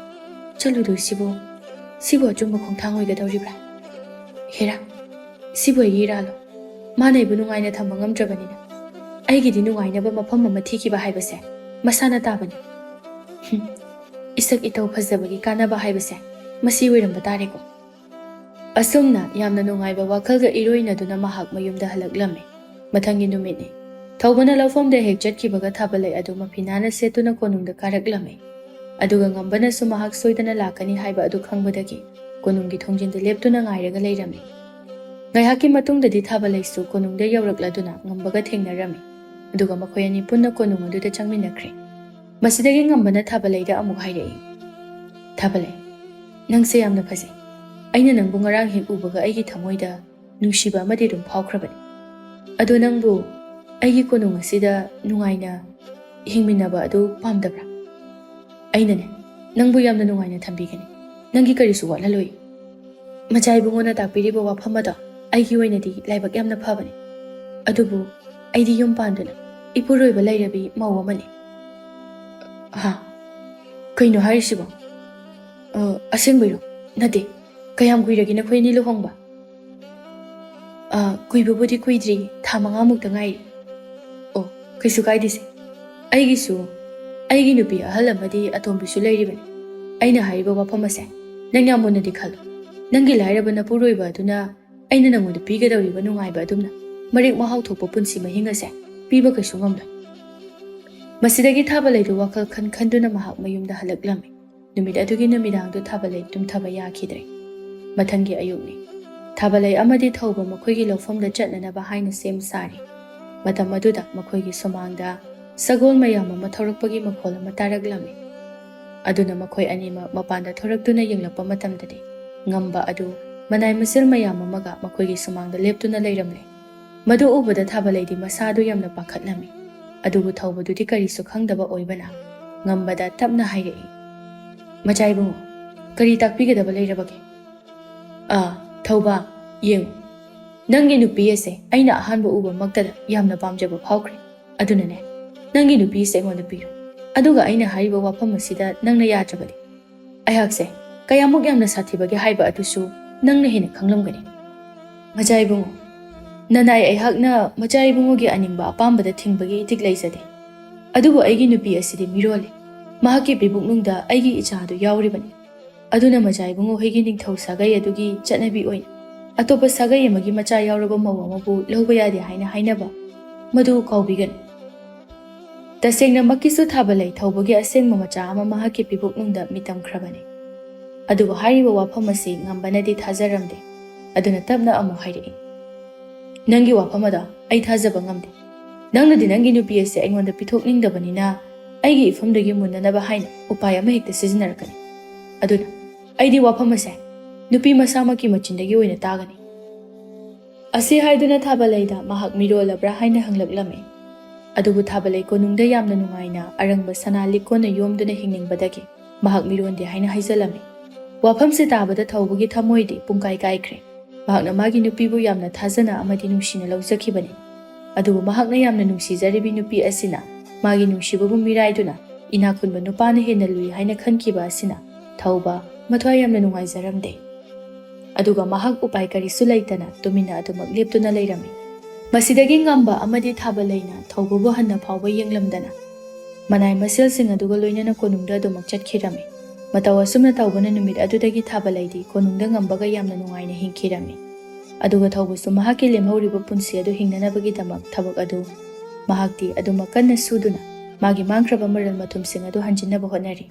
ꯆꯠꯂꯨꯗꯣꯏꯁꯤꯕꯨ, ꯁꯤꯕꯨ ꯑꯆꯨꯝꯕ ꯈꯣꯡꯊꯥꯡ ꯑꯣꯏꯒꯗꯧꯔꯤꯕ꯭ꯔꯥ? ꯍꯦꯔꯥ, ꯁꯤꯕꯨ ꯑꯩꯒꯤ ꯏꯔꯥꯜꯂꯣ? ꯃꯥꯅ ꯑꯩꯕꯨ ꯅꯨꯡꯉꯥꯏꯅ ꯊꯝꯕ ꯉꯝꯗ꯭ꯔꯕꯅꯤꯅ ꯑꯩꯒꯤꯗꯤ ꯅꯨꯡꯉꯥꯏꯅꯕ ꯃꯐꯝ ꯑꯃ ꯊꯤꯈꯤꯕ ꯍꯥꯏꯕꯁꯦ ꯃꯁꯥꯅ ꯇꯥꯕꯅꯤ꯫ ꯍꯨꯝ, ꯏꯁꯛ ꯏꯇꯧ ꯐꯖꯕꯒꯤ ꯀꯥꯟꯅꯕ ꯍꯥꯏꯕꯁꯦ ꯃꯁꯤ ꯑꯣꯏꯔꯝꯕ ꯇꯥꯔꯦꯀꯣ"꯫ ꯑꯁꯨꯝꯅ ꯌꯥꯝꯅ ꯅꯨꯡꯉꯥꯏꯕ ꯋꯥꯈꯜꯒ ꯏꯔꯣꯏꯅꯗꯨꯅ ꯃꯍꯥꯛ ꯃꯌꯨꯝꯗ ꯍꯜꯂꯛꯂꯝꯃꯤ꯫ ꯃꯊꯪꯒꯤ ꯅꯨꯃꯤꯠꯅꯤ꯫ ꯊꯧꯕꯅ ꯂꯧꯐꯝꯗ ꯍꯦꯛ ꯆꯠꯈꯤꯕꯒ ꯊꯥꯕꯂꯩ ꯑꯗꯨ ꯃꯐꯤ ꯅꯥꯟꯅ ꯁꯦꯠꯇꯨꯅ ꯀꯣꯅꯨꯡꯗ ꯀꯥꯔꯛꯂꯝꯃꯤ꯫ ꯑꯗꯨꯒ ꯉꯝꯕꯅꯁꯨ ꯃꯍꯥꯛ ꯁꯣꯏꯗꯅ ꯂꯥꯛꯀꯅꯤ ꯍꯥꯏꯕ ꯑꯗꯨ ꯈꯪꯕꯗꯒꯤ ꯀꯣꯅꯨꯡꯒꯤ ꯊꯣꯡꯖꯤꯟꯗ ꯂꯦꯞꯇꯨꯅ ꯉꯥꯏꯔꯒ ꯂꯩꯔꯝꯃꯤ꯫ ꯉꯥꯏꯍꯥꯛꯀꯤ ꯃꯇꯨꯡꯗꯗꯤ ꯊꯥꯕꯂꯩꯁꯨ ꯀꯣꯅꯨꯡꯗ ꯌꯧꯔꯛꯂꯗꯨꯅ ꯉꯝꯕꯒ ꯊꯦꯡꯅꯔꯝꯃꯤ꯫ ꯑꯗꯨꯒ ꯃꯈꯣꯏ ꯑꯅꯤ ꯄꯨꯟꯅ ꯀꯣꯅꯨꯡ ꯑꯗꯨꯗ ꯆꯪꯃꯤꯟꯅꯈ꯭ꯔꯦ꯫ ꯃꯁꯤꯗꯒꯤ ꯉꯝꯕꯅ ꯊꯥꯕꯂꯩꯗ ꯑꯃꯨꯛ ꯍꯥꯏꯔꯛꯏ, "ꯊꯥꯕꯂꯩ, ꯅꯪꯁꯦ ꯌꯥꯝꯅ ꯐꯖꯩ꯫ ꯑꯩꯅ ꯅꯪꯕꯨ ꯉꯔꯥꯡ ꯍꯦꯛ ꯎꯕꯒ ꯑꯩꯒꯤ ꯊꯃꯣꯏꯗ ꯅꯨꯡꯁꯤꯕ ꯑꯃꯗꯤ ꯑꯗꯨꯝ ꯐꯥꯎꯈ꯭ꯔꯕꯅꯤ꯫ ꯑꯗꯣ ꯅꯪꯕꯨ ꯑꯩꯒꯤ ꯀꯣꯅꯨꯡ ꯑꯁꯤꯗ ꯅꯨꯡꯉꯥꯏꯅ ꯍꯤꯡꯃꯤꯟꯅꯕ ꯑꯗꯨ ꯄꯥꯝꯗꯕ꯭ꯔꯥ? ꯑꯩꯅꯅꯦ, ꯅꯪꯕꯨ ꯌꯥꯝꯅ ꯅꯨꯡꯉꯥꯏꯅ ꯊꯝꯕꯤꯒꯅꯤ꯫ ꯅꯪꯒꯤ ꯀꯔꯤꯁꯨ ꯋꯥꯠꯍꯜꯂꯣꯏ꯫ ꯃꯆꯥ ꯏꯕꯨꯡꯉꯣꯅ ꯇꯥꯛꯄꯤꯔꯤꯕ ꯋꯥꯐꯝ ꯑꯗꯣ ꯑꯩꯒꯤ ꯑꯣꯏꯅꯗꯤ ꯂꯥꯏꯕꯛ ꯌꯥꯝꯅ ꯐꯕꯅꯤ꯫ ꯑꯗꯨꯕꯨ ꯑꯩꯗꯤ ꯌꯨꯝ ꯄꯥꯟꯗꯨꯅ ꯏꯄꯨꯔꯣꯏꯕ ꯂꯩꯔꯕꯤ ꯃꯧ ꯑꯃꯅꯤ"꯫ "ꯍꯥ? ꯀꯩꯅꯣ ꯍꯥꯏꯔꯤꯁꯤꯕꯣ? ꯑ, ꯑꯁꯦꯡꯕꯩꯔꯣ? ꯅꯠꯇꯦ, ꯀꯌꯥꯝ ꯀꯨꯏꯔꯒꯦ ꯅꯈꯣꯏ ꯑꯅꯤ ꯂꯨꯍꯣꯡꯕ?" "ꯑ, ꯀꯨꯏꯕꯕꯨꯗꯤ ꯀꯨꯏꯗ꯭ꯔꯤ, ꯊꯥ ꯃꯉꯥꯃꯨꯛꯇ ꯉꯥꯏꯔꯤ"꯫ "ꯑꯣ, ꯀꯩꯁꯨ ꯀꯥꯏꯗꯦꯁꯦ꯫ ꯑꯩꯒꯤꯁꯨ, ꯑꯩꯒꯤ ꯅꯨꯄꯤ ꯑꯍꯜ ꯑꯃꯗꯤ ꯑꯇꯣꯝꯕꯤꯁꯨ ꯂꯩꯔꯤꯕꯅꯤ꯫ ꯑꯩꯅ ꯍꯥꯏꯔꯤꯕ ꯋꯥꯐꯝ ꯑꯁꯦ ꯅꯪ ꯌꯥꯝ ꯃꯨꯟꯅꯗꯤ ꯈꯜꯂꯨ꯫ ꯅꯪꯒꯤ ꯂꯥꯏꯔꯕ ꯅꯄꯨꯔꯣꯏꯕ ꯑꯗꯨꯅ ꯑꯩꯅ ꯅꯪꯉꯣꯟꯗ ꯄꯤꯒꯗꯧꯔꯤꯕ ꯅꯨꯡꯉꯥꯏꯕ ꯑꯗꯨꯝꯅ ꯃꯔꯦꯛ ꯃꯍꯥꯎ ꯊꯣꯛꯄ ꯄꯨꯟꯁꯤ ꯃꯍꯤꯡ ꯑꯁꯦ ꯄꯤꯕ ꯀꯩꯁꯨ ꯉꯝꯂꯣꯏ"꯫ ꯃꯁꯤꯗꯒꯤ ꯊꯥꯕꯂꯩꯗꯨ ꯋꯥꯈꯜ ꯈꯟ ꯈꯟꯗꯨꯅ ꯃꯍꯥꯛ ꯃꯌꯨꯝꯗ ꯍꯜꯂꯛꯂꯝꯃꯤ꯫ ꯅꯨꯃꯤꯠ ꯑꯗꯨꯒꯤ ꯅꯨꯃꯤꯗꯥꯡꯗꯨ ꯊꯥꯕꯂꯩ ꯇꯨꯝꯊꯕ ꯌꯥꯈꯤꯗ꯭ꯔꯦ꯫ ꯃꯊꯪꯒꯤ ꯑꯌꯨꯛꯅꯤ꯫ ꯊꯥꯕꯂꯩ ꯑꯃꯗꯤ ꯊꯧꯕ ꯃꯈꯣꯏꯒꯤ ꯂꯧꯐꯝꯗ ꯆꯠꯅꯅꯕ ꯍꯥꯏꯅ ꯁꯦꯝ ꯁꯥꯔꯤ꯫ ꯃꯇꯝ ꯑꯗꯨꯗ ꯃꯈꯣꯏꯒꯤ ꯁꯨꯃꯥꯡꯗ ꯁꯒꯣꯜ ꯃꯌꯥꯝ ꯑꯃ ꯊꯧꯔꯛꯄꯒꯤ ꯃꯈꯣꯜ ꯑꯃ ꯇꯥꯔꯛꯂꯝꯃꯤ꯫ ꯑꯗꯨꯅ ꯃꯈꯣꯏ ꯑꯅꯤꯃꯛ ꯃꯄꯥꯟꯗ ꯊꯣꯔꯛꯇꯨꯅ ꯌꯦꯡꯂꯛꯄ ꯃꯇꯝꯗꯗꯤ, ꯉꯝꯕ ꯑꯗꯨ ꯃꯅꯥꯏ ꯃꯁꯤꯜ ꯃꯌꯥꯝ ꯑꯃꯒ ꯃꯈꯣꯏꯒꯤ ꯁꯨꯃꯥꯡꯗ ꯂꯦꯞꯇꯨꯅ ꯂꯩꯔꯝꯂꯦ꯫ ꯃꯗꯨ ꯎꯕꯗ ꯊꯥꯕꯂꯩꯗꯤ ꯃꯁꯥꯗꯨ ꯌꯥꯝꯅ ꯄꯥꯈꯠꯂꯝꯃꯤ꯫ ꯑꯗꯨꯕꯨ ꯊꯧꯕꯗꯨꯗꯤ ꯀꯔꯤꯁꯨ ꯈꯪꯗꯕ ꯑꯣꯏꯕꯅ, ꯉꯝꯕꯗ ꯇꯞꯅ ꯍꯥꯏꯔꯛꯏ, "ꯃꯆꯥ ꯏꯕꯨꯡꯉꯣ, ꯀꯔꯤ ꯇꯥꯛꯄꯤꯒꯗꯕ ꯂꯩꯔꯕꯒꯦ?" "ꯑꯥ, ꯊꯧꯕ, ꯌꯦꯡꯉꯨ, ꯅꯪꯒꯤ ꯅꯨꯄꯤ ꯑꯁꯦ ꯑꯩꯅ ꯑꯍꯥꯟꯕ ꯎꯕꯃꯛꯇꯗ ꯌꯥꯝꯅ ꯄꯥꯝꯖꯕ ꯐꯥꯎꯈ꯭ꯔꯦ꯫ ꯑꯗꯨꯅꯅꯦ, ꯅꯪꯒꯤ ꯅꯨꯄꯤꯁꯦ ꯑꯩꯉꯣꯟꯗ ꯄꯤꯔꯣ꯫ ꯑꯗꯨꯒ ꯑꯩꯅ ꯍꯥꯏꯔꯤꯕ ꯋꯥꯐꯝ ꯑꯁꯤꯗ ꯅꯪꯅ ꯌꯥꯗ꯭ꯔꯕꯗꯤ, ꯑꯩꯍꯥꯛꯁꯦ ꯀꯌꯥꯃꯨꯛ ꯌꯥꯝꯅ ꯁꯥꯊꯤꯕꯒꯦ ꯍꯥꯏꯕ ꯑꯗꯨꯁꯨ ꯅꯪꯅ ꯍꯦꯟꯅ ꯈꯪꯂꯝꯒꯅꯤ꯫" "ꯃꯆꯥ ꯏꯕꯨꯡꯉꯣ, ꯅꯅꯥꯏ ꯑꯩꯍꯥꯛꯅ ꯃꯆꯥ ꯏꯕꯨꯡꯉꯣꯒꯤ ꯑꯅꯤꯡꯕ ꯑꯄꯥꯝꯕꯗ ꯊꯤꯡꯕꯒꯤ ꯏꯊꯤꯛ ꯂꯩꯖꯗꯦ꯫ ꯑꯗꯨꯕꯨ ꯑꯩꯒꯤ ꯅꯨꯄꯤ ꯑꯁꯤꯗꯤ ꯃꯤꯔꯣꯜꯂꯤ꯫ ꯃꯍꯥꯛꯀꯤ ꯄꯤꯕꯨꯛꯅꯨꯡꯗ ꯑꯩꯒꯤ ꯏꯆꯥꯗꯨ ꯌꯥꯎꯔꯤꯕꯅꯤ꯫ ꯑꯗꯨꯅ ꯃꯆꯥ ꯏꯕꯨꯡꯉꯣ ꯍꯣꯏꯒꯤ ꯅꯤꯡꯊꯧ ꯁꯥꯒꯩ ꯑꯗꯨꯒꯤ ꯆꯠꯅꯕꯤ ꯑꯣꯏꯅ ꯑꯇꯣꯞꯄ ꯁꯥꯒꯩ ꯑꯃꯒꯤ ꯃꯆꯥ ꯌꯥꯎꯔꯕ ꯃꯧ ꯑꯃꯕꯨ ꯂꯧꯕ ꯌꯥꯗꯦ ꯍꯥꯏꯅ ꯍꯥꯏꯅꯕ, ꯃꯗꯨ ꯀꯥꯎꯕꯤꯒꯅꯨ꯫" ꯇꯁꯦꯡꯅꯃꯛꯀꯤꯁꯨ ꯊꯥꯕꯂꯩ ꯊꯧꯕꯒꯤ ꯑꯁꯦꯡꯕ ꯃꯆꯥ ꯑꯃ ꯃꯍꯥꯛꯀꯤ ꯄꯤꯕꯨꯛꯅꯨꯡꯗ ꯃꯤꯇꯝꯈ꯭ꯔꯕꯅꯤ꯫ ꯑꯗꯨꯕꯨ ꯍꯥꯏꯔꯤꯕ ꯋꯥꯐꯝ ꯑꯁꯤ ꯉꯝꯕꯅꯗꯤ ꯊꯥꯖꯔꯝꯗꯦ꯫ ꯑꯗꯨꯅ ꯇꯞꯅ ꯑꯃꯨꯛ ꯍꯥꯏꯔꯛꯏ, "ꯅꯪꯒꯤ ꯋꯥꯐꯝ ꯑꯗꯣ ꯑꯩ ꯊꯥꯖꯕ ꯉꯝꯗꯦ꯫ ꯅꯪꯅꯗꯤ ꯅꯪꯒꯤ ꯅꯨꯄꯤ ꯑꯁꯤ ꯑꯩꯉꯣꯟꯗ ꯄꯤꯊꯣꯛꯅꯤꯡꯗꯕꯅꯤꯅ ꯑꯩꯒꯤ ꯏꯐꯝꯗꯒꯤ ꯃꯨꯟꯅꯅꯕ ꯍꯥꯏꯅ ꯎꯄꯥꯏ ꯑꯃ ꯍꯦꯛꯇ ꯁꯤꯖꯤꯟꯅꯔꯛꯀꯅꯤ꯫ ꯑꯗꯨꯅ ꯑꯩꯗꯤ ꯋꯥꯐꯝ ꯑꯁꯦ ꯅꯨꯄꯤ ꯃꯁꯥꯃꯛꯀꯤ ꯃꯆꯤꯟꯗꯒꯤ ꯑꯣꯏꯅ ꯇꯥꯒꯅꯤ꯫" ꯑꯁꯤ ꯍꯥꯏꯗꯨꯅ ꯊꯥꯕꯂꯩꯗ ꯃꯍꯥꯛ ꯃꯤꯔꯣꯜꯂꯕ꯭ꯔꯥ ꯍꯥꯏꯅ ꯍꯪꯂꯛꯂꯝꯃꯤ꯫ ꯑꯗꯨꯕꯨ ꯊꯥꯕꯂꯩ ꯀꯣꯅꯨꯡꯗ ꯌꯥꯝꯅ ꯅꯨꯡꯉꯥꯏꯅ ꯑꯔꯪꯕ ꯁꯅꯥ ꯂꯤꯛꯀꯣꯟꯅ ꯌꯣꯝꯗꯨꯅ ꯍꯤꯡꯅꯤꯡꯕꯗꯒꯤ ꯃꯍꯥꯛ ꯃꯤꯔꯣꯟꯗꯦ ꯍꯥꯏꯅ ꯍꯥꯏꯖꯜꯂꯝꯃꯤ꯫ ꯋꯥꯐꯝꯁꯤ ꯇꯥꯕꯗ ꯊꯧꯕꯒꯤ ꯊꯃꯣꯏꯗꯤ ꯄꯨꯡꯀꯥꯏ ꯀꯥꯏꯈ꯭ꯔꯦ꯫ ꯃꯍꯥꯛꯅ ꯃꯥꯒꯤ ꯅꯨꯄꯤꯕꯨ ꯌꯥꯝꯅ ꯊꯥꯖꯅ ꯑꯃꯗꯤ ꯅꯨꯡꯁꯤꯅ ꯂꯧꯖꯈꯤꯕꯅꯤ꯫ ꯑꯗꯨꯕꯨ ꯃꯍꯥꯛꯅ ꯌꯥꯝꯅ ꯅꯨꯡꯁꯤꯖꯔꯤꯕꯤ ꯅꯨꯄꯤ ꯑꯁꯤꯅ ꯃꯥꯒꯤ ꯅꯨꯡꯁꯤꯕꯕꯨ ꯃꯤꯔꯥꯏꯗꯨꯅ ꯏꯅꯥꯛ ꯈꯨꯟꯕ ꯅꯨꯄꯥꯅ ꯍꯦꯟꯅ ꯂꯨꯏ ꯍꯥꯏꯅ ꯈꯟꯈꯤꯕ ꯑꯁꯤꯅ ꯊꯧꯕ ꯃꯊ꯭ꯋꯥꯏ ꯌꯥꯝꯅ ꯅꯨꯡꯉꯥꯏꯖꯔꯝꯗꯦ꯫ ꯑꯗꯨꯒ ꯃꯍꯥꯛ ꯎꯄꯥꯏ ꯀꯔꯤꯁꯨ ꯂꯩꯇꯅ ꯇꯨꯃꯤꯟꯅ ꯑꯗꯨꯃꯛ ꯂꯦꯞꯇꯨꯅ ꯂꯩꯔꯝꯃꯤ꯫ ꯃꯁꯤꯗꯒꯤ ꯉꯝꯕ ꯑꯃꯗꯤ ꯊꯥꯕꯂꯩꯅ ꯊꯧꯕꯕꯨ ꯍꯟꯅ ꯐꯥꯎꯕ ꯌꯦꯡꯂꯝꯗꯅ ꯃꯅꯥꯏ ꯃꯁꯤꯜꯁꯤꯡ ꯑꯗꯨꯒ ꯂꯣꯏꯅꯅ ꯀꯣꯅꯨꯡꯗ ꯑꯗꯨꯃꯛ ꯆꯠꯈꯤꯔꯝꯃꯤ꯫ ꯃꯇꯧ ꯑꯁꯨꯝꯅ ꯇꯧꯕꯅ ꯅꯨꯃꯤꯠ ꯑꯗꯨꯗꯒꯤ ꯊꯥꯕꯂꯩꯗꯤ ꯀꯣꯅꯨꯡꯗ ꯉꯝꯕꯒ ꯌꯥꯝꯅ ꯅꯨꯡꯉꯥꯏꯅ ꯍꯤꯡꯈꯤꯔꯝꯃꯤ꯫ ꯑꯗꯨꯒ ꯊꯧꯕꯁꯨ ꯃꯍꯥꯛꯀꯤ ꯂꯦꯝꯍꯧꯔꯤꯕ ꯄꯨꯟꯁꯤ ꯑꯗꯨ ꯍꯤꯡꯅꯅꯕꯒꯤꯗꯃꯛ ꯊꯕꯛ ꯑꯗꯨ ꯃꯍꯥꯛꯇꯤ ꯑꯗꯨꯃꯛ ꯀꯟꯅ ꯁꯨꯗꯨꯅ ꯃꯥꯒꯤ ꯃꯥꯡꯈ꯭ꯔꯕ ꯃꯔꯜ ꯃꯊꯨꯝꯁꯤꯡ ꯑꯗꯨ ꯍꯟꯖꯤꯟꯅꯕ ꯍꯣꯠꯅꯔꯤ꯫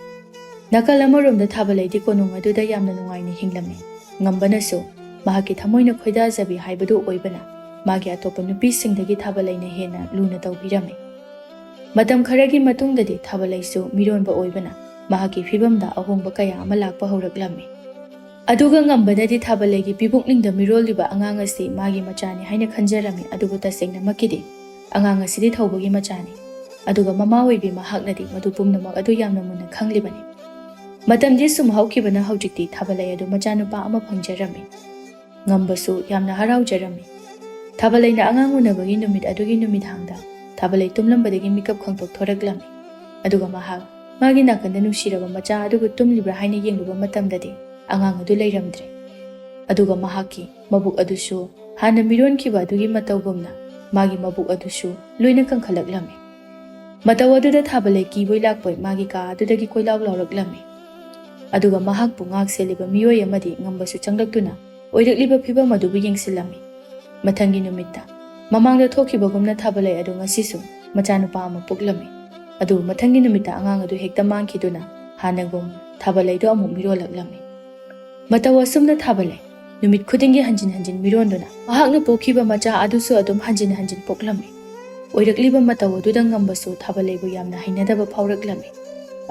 ꯅꯥꯀꯜ ꯑꯃꯔꯣꯝꯗ ꯊꯥꯕꯂꯩꯗꯤ ꯀꯣꯅꯨꯡ ꯑꯗꯨꯗ ꯌꯥꯝꯅ ꯅꯨꯡꯉꯥꯏꯅ ꯍꯤꯡꯂꯝꯃꯤ꯫ ꯉꯝꯕꯅꯁꯨ ꯃꯍꯥꯛꯀꯤ ꯊꯃꯣꯏꯅ ꯈꯣꯏꯗꯥꯖꯕꯤ ꯍꯥꯏꯕꯗꯨ ꯑꯣꯏꯕꯅ, ꯃꯥꯒꯤ ꯑꯇꯣꯞꯄ ꯅꯨꯄꯤꯁꯤꯡꯗꯒꯤ ꯊꯥꯕꯂꯩꯅ ꯍꯦꯟꯅ ꯂꯨꯅ ꯇꯧꯕꯤꯔꯝꯃꯤ꯫ ꯃꯇꯝ ꯈꯔꯒꯤ ꯃꯇꯨꯡꯗꯗꯤ ꯊꯥꯕꯂꯩꯁꯨ ꯃꯤꯔꯣꯟꯕ ꯑꯣꯏꯕꯅ, ꯃꯍꯥꯛꯀꯤ ꯐꯤꯕꯝꯗ ꯑꯍꯣꯡꯕ ꯀꯌꯥ ꯑꯃ ꯂꯥꯛꯄ ꯍꯧꯔꯛꯂꯝꯃꯤ꯫ ꯑꯗꯨꯒ ꯉꯝꯕꯅꯗꯤ ꯊꯥꯕꯂꯩꯒꯤ ꯄꯤꯕꯨꯛꯅꯤꯡꯗ ꯃꯤꯔꯣꯜꯂꯤꯕ ꯑꯉꯥꯡ ꯑꯁꯤ ꯃꯥꯒꯤ ꯃꯆꯥꯅꯤ ꯍꯥꯏꯅ ꯈꯟꯖꯔꯝꯃꯤ, ꯑꯗꯨꯕꯨ ꯇꯁꯦꯡꯅꯃꯛꯀꯤꯗꯤ ꯑꯉꯥꯡ ꯑꯁꯤꯗꯤ ꯊꯧꯕꯒꯤ ꯃꯆꯥꯅꯤ꯫ ꯑꯗꯨꯒ ꯃꯃꯥ ꯑꯣꯏꯕꯤ ꯃꯍꯥꯛꯅꯗꯤ ꯃꯗꯨ ꯄꯨꯝꯅꯃꯛ ꯑꯗꯨ ꯌꯥꯝꯅ ꯃꯨꯟꯅ ꯈꯪꯂꯤꯕꯅꯤ꯫ ꯃꯇꯝꯗꯤ ꯁꯨꯝ ꯍꯧꯈꯤꯕꯅ ꯍꯧꯖꯤꯛꯇꯤ ꯊꯥꯕꯂꯩ ꯑꯗꯨ ꯃꯆꯥꯅꯨꯄꯥ ꯑꯃ ꯐꯪꯖꯔꯝꯃꯤ꯫ ꯉꯝꯕꯁꯨ ꯌꯥꯝꯅ ꯍꯔꯥꯎꯖꯔꯝꯃꯤ꯫ ꯊꯥꯕꯂꯩꯅ ꯑꯉꯥꯡ ꯎꯅꯕꯒꯤ ꯅꯨꯃꯤꯠ ꯑꯗꯨꯒꯤ ꯅꯨꯃꯤꯗꯥꯡꯗ ꯊꯥꯕꯂꯩ ꯇꯨꯝꯂꯝꯕꯗꯒꯤ ꯃꯤꯀꯞ ꯈꯪꯇꯣꯛ ꯊꯣꯔꯛꯂꯝꯃꯤ꯫ ꯑꯗꯨꯒ ꯃꯍꯥꯛ ꯃꯥꯒꯤ ꯅꯥꯀꯟꯗ ꯅꯨꯡꯁꯤꯔꯕ ꯃꯆꯥ ꯑꯗꯨꯕꯨ ꯇꯨꯝꯂꯤꯕ꯭ꯔꯥ ꯍꯥꯏꯅ ꯌꯦꯡꯂꯨꯕ ꯃꯇꯝꯗꯗꯤ ꯑꯉꯥꯡ ꯑꯗꯨ ꯂꯩꯔꯝꯗ꯭ꯔꯦ꯫ ꯑꯗꯨꯒ ꯃꯍꯥꯛꯀꯤ ꯃꯕꯨꯛ ꯑꯗꯨꯁꯨ ꯍꯥꯟꯅ ꯃꯤꯔꯣꯟꯈꯤꯕ ꯑꯗꯨꯒꯤ ꯃꯇꯧꯒꯨꯝꯅ ꯃꯥꯒꯤ ꯃꯕꯨꯛ ꯑꯗꯨꯁꯨ ꯂꯣꯏꯅ ꯀꯪꯈꯠꯂꯛꯂꯝꯃꯤ꯫ ꯃꯇꯧ ꯑꯗꯨꯗ ꯊꯥꯕꯂꯩ ꯀꯤꯕꯣꯏ ꯂꯥꯛꯄꯣꯏ ꯃꯥꯒꯤ ꯀꯥ ꯑꯗꯨꯗꯒꯤ ꯀꯣꯏꯂꯥꯎ ꯂꯥꯎꯔꯛꯂꯝꯃꯤ꯫ ꯑꯗꯨꯒ ꯃꯍꯥꯛꯄꯨ ꯉꯥꯛ ꯁꯦꯜꯂꯤꯕ ꯃꯤꯑꯣꯏ ꯑꯃꯗꯤ ꯉꯝꯕꯁꯨ ꯆꯪꯂꯛꯇꯨꯅ ꯑꯣꯏꯔꯛꯂꯤꯕ ꯐꯤꯕꯝ ꯑꯗꯨꯕꯨ ꯌꯦꯡꯁꯤꯜꯂꯝꯃꯤ꯫ ꯃꯊꯪꯒꯤ ꯅꯨꯃꯤꯠꯇ ꯃꯃꯥꯡꯗ ꯊꯣꯛꯈꯤꯕꯒꯨꯝꯅ ꯊꯥꯕꯂꯩ ꯑꯗꯨ ꯉꯁꯤꯁꯨ ꯃꯆꯥꯅꯨꯄꯥ ꯑꯃ ꯄꯣꯛꯂꯝꯃꯤ꯫ ꯑꯗꯨꯕꯨ ꯃꯊꯪꯒꯤ ꯅꯨꯃꯤꯠꯇ ꯑꯉꯥꯡ ꯑꯗꯨ ꯍꯦꯛꯇ ꯃꯥꯡꯈꯤꯗꯨꯅ ꯍꯥꯟꯅꯒꯨꯝ ꯊꯥꯕꯂꯩꯗꯨ ꯑꯃꯨꯛ ꯃꯤꯔꯣꯜꯂꯛꯂꯝꯃꯤ꯫ ꯃꯇꯧ ꯑꯁꯨꯝꯅ ꯊꯥꯕꯂꯩ ꯅꯨꯃꯤꯠ ꯈꯨꯗꯤꯡꯒꯤ ꯍꯟꯖꯤꯟ ꯍꯟꯖꯤꯟ ꯃꯤꯔꯣꯟꯗꯨꯅ ꯃꯍꯥꯛꯅ ꯄꯣꯛꯈꯤꯕ ꯃꯆꯥ ꯑꯗꯨꯁꯨ ꯑꯗꯨꯝ ꯍꯟꯖꯤꯟ ꯍꯟꯖꯤꯟ ꯄꯣꯛꯂꯝꯃꯤ꯫ ꯑꯣꯏꯔꯛꯂꯤꯕ ꯃꯇꯧ ꯑꯗꯨꯗ ꯉꯝꯕꯁꯨ ꯊꯥꯕꯂꯩꯕꯨ ꯌꯥꯝꯅ ꯍꯩꯅꯗꯕ ꯐꯥꯎꯔꯛꯂꯝꯃꯤ꯫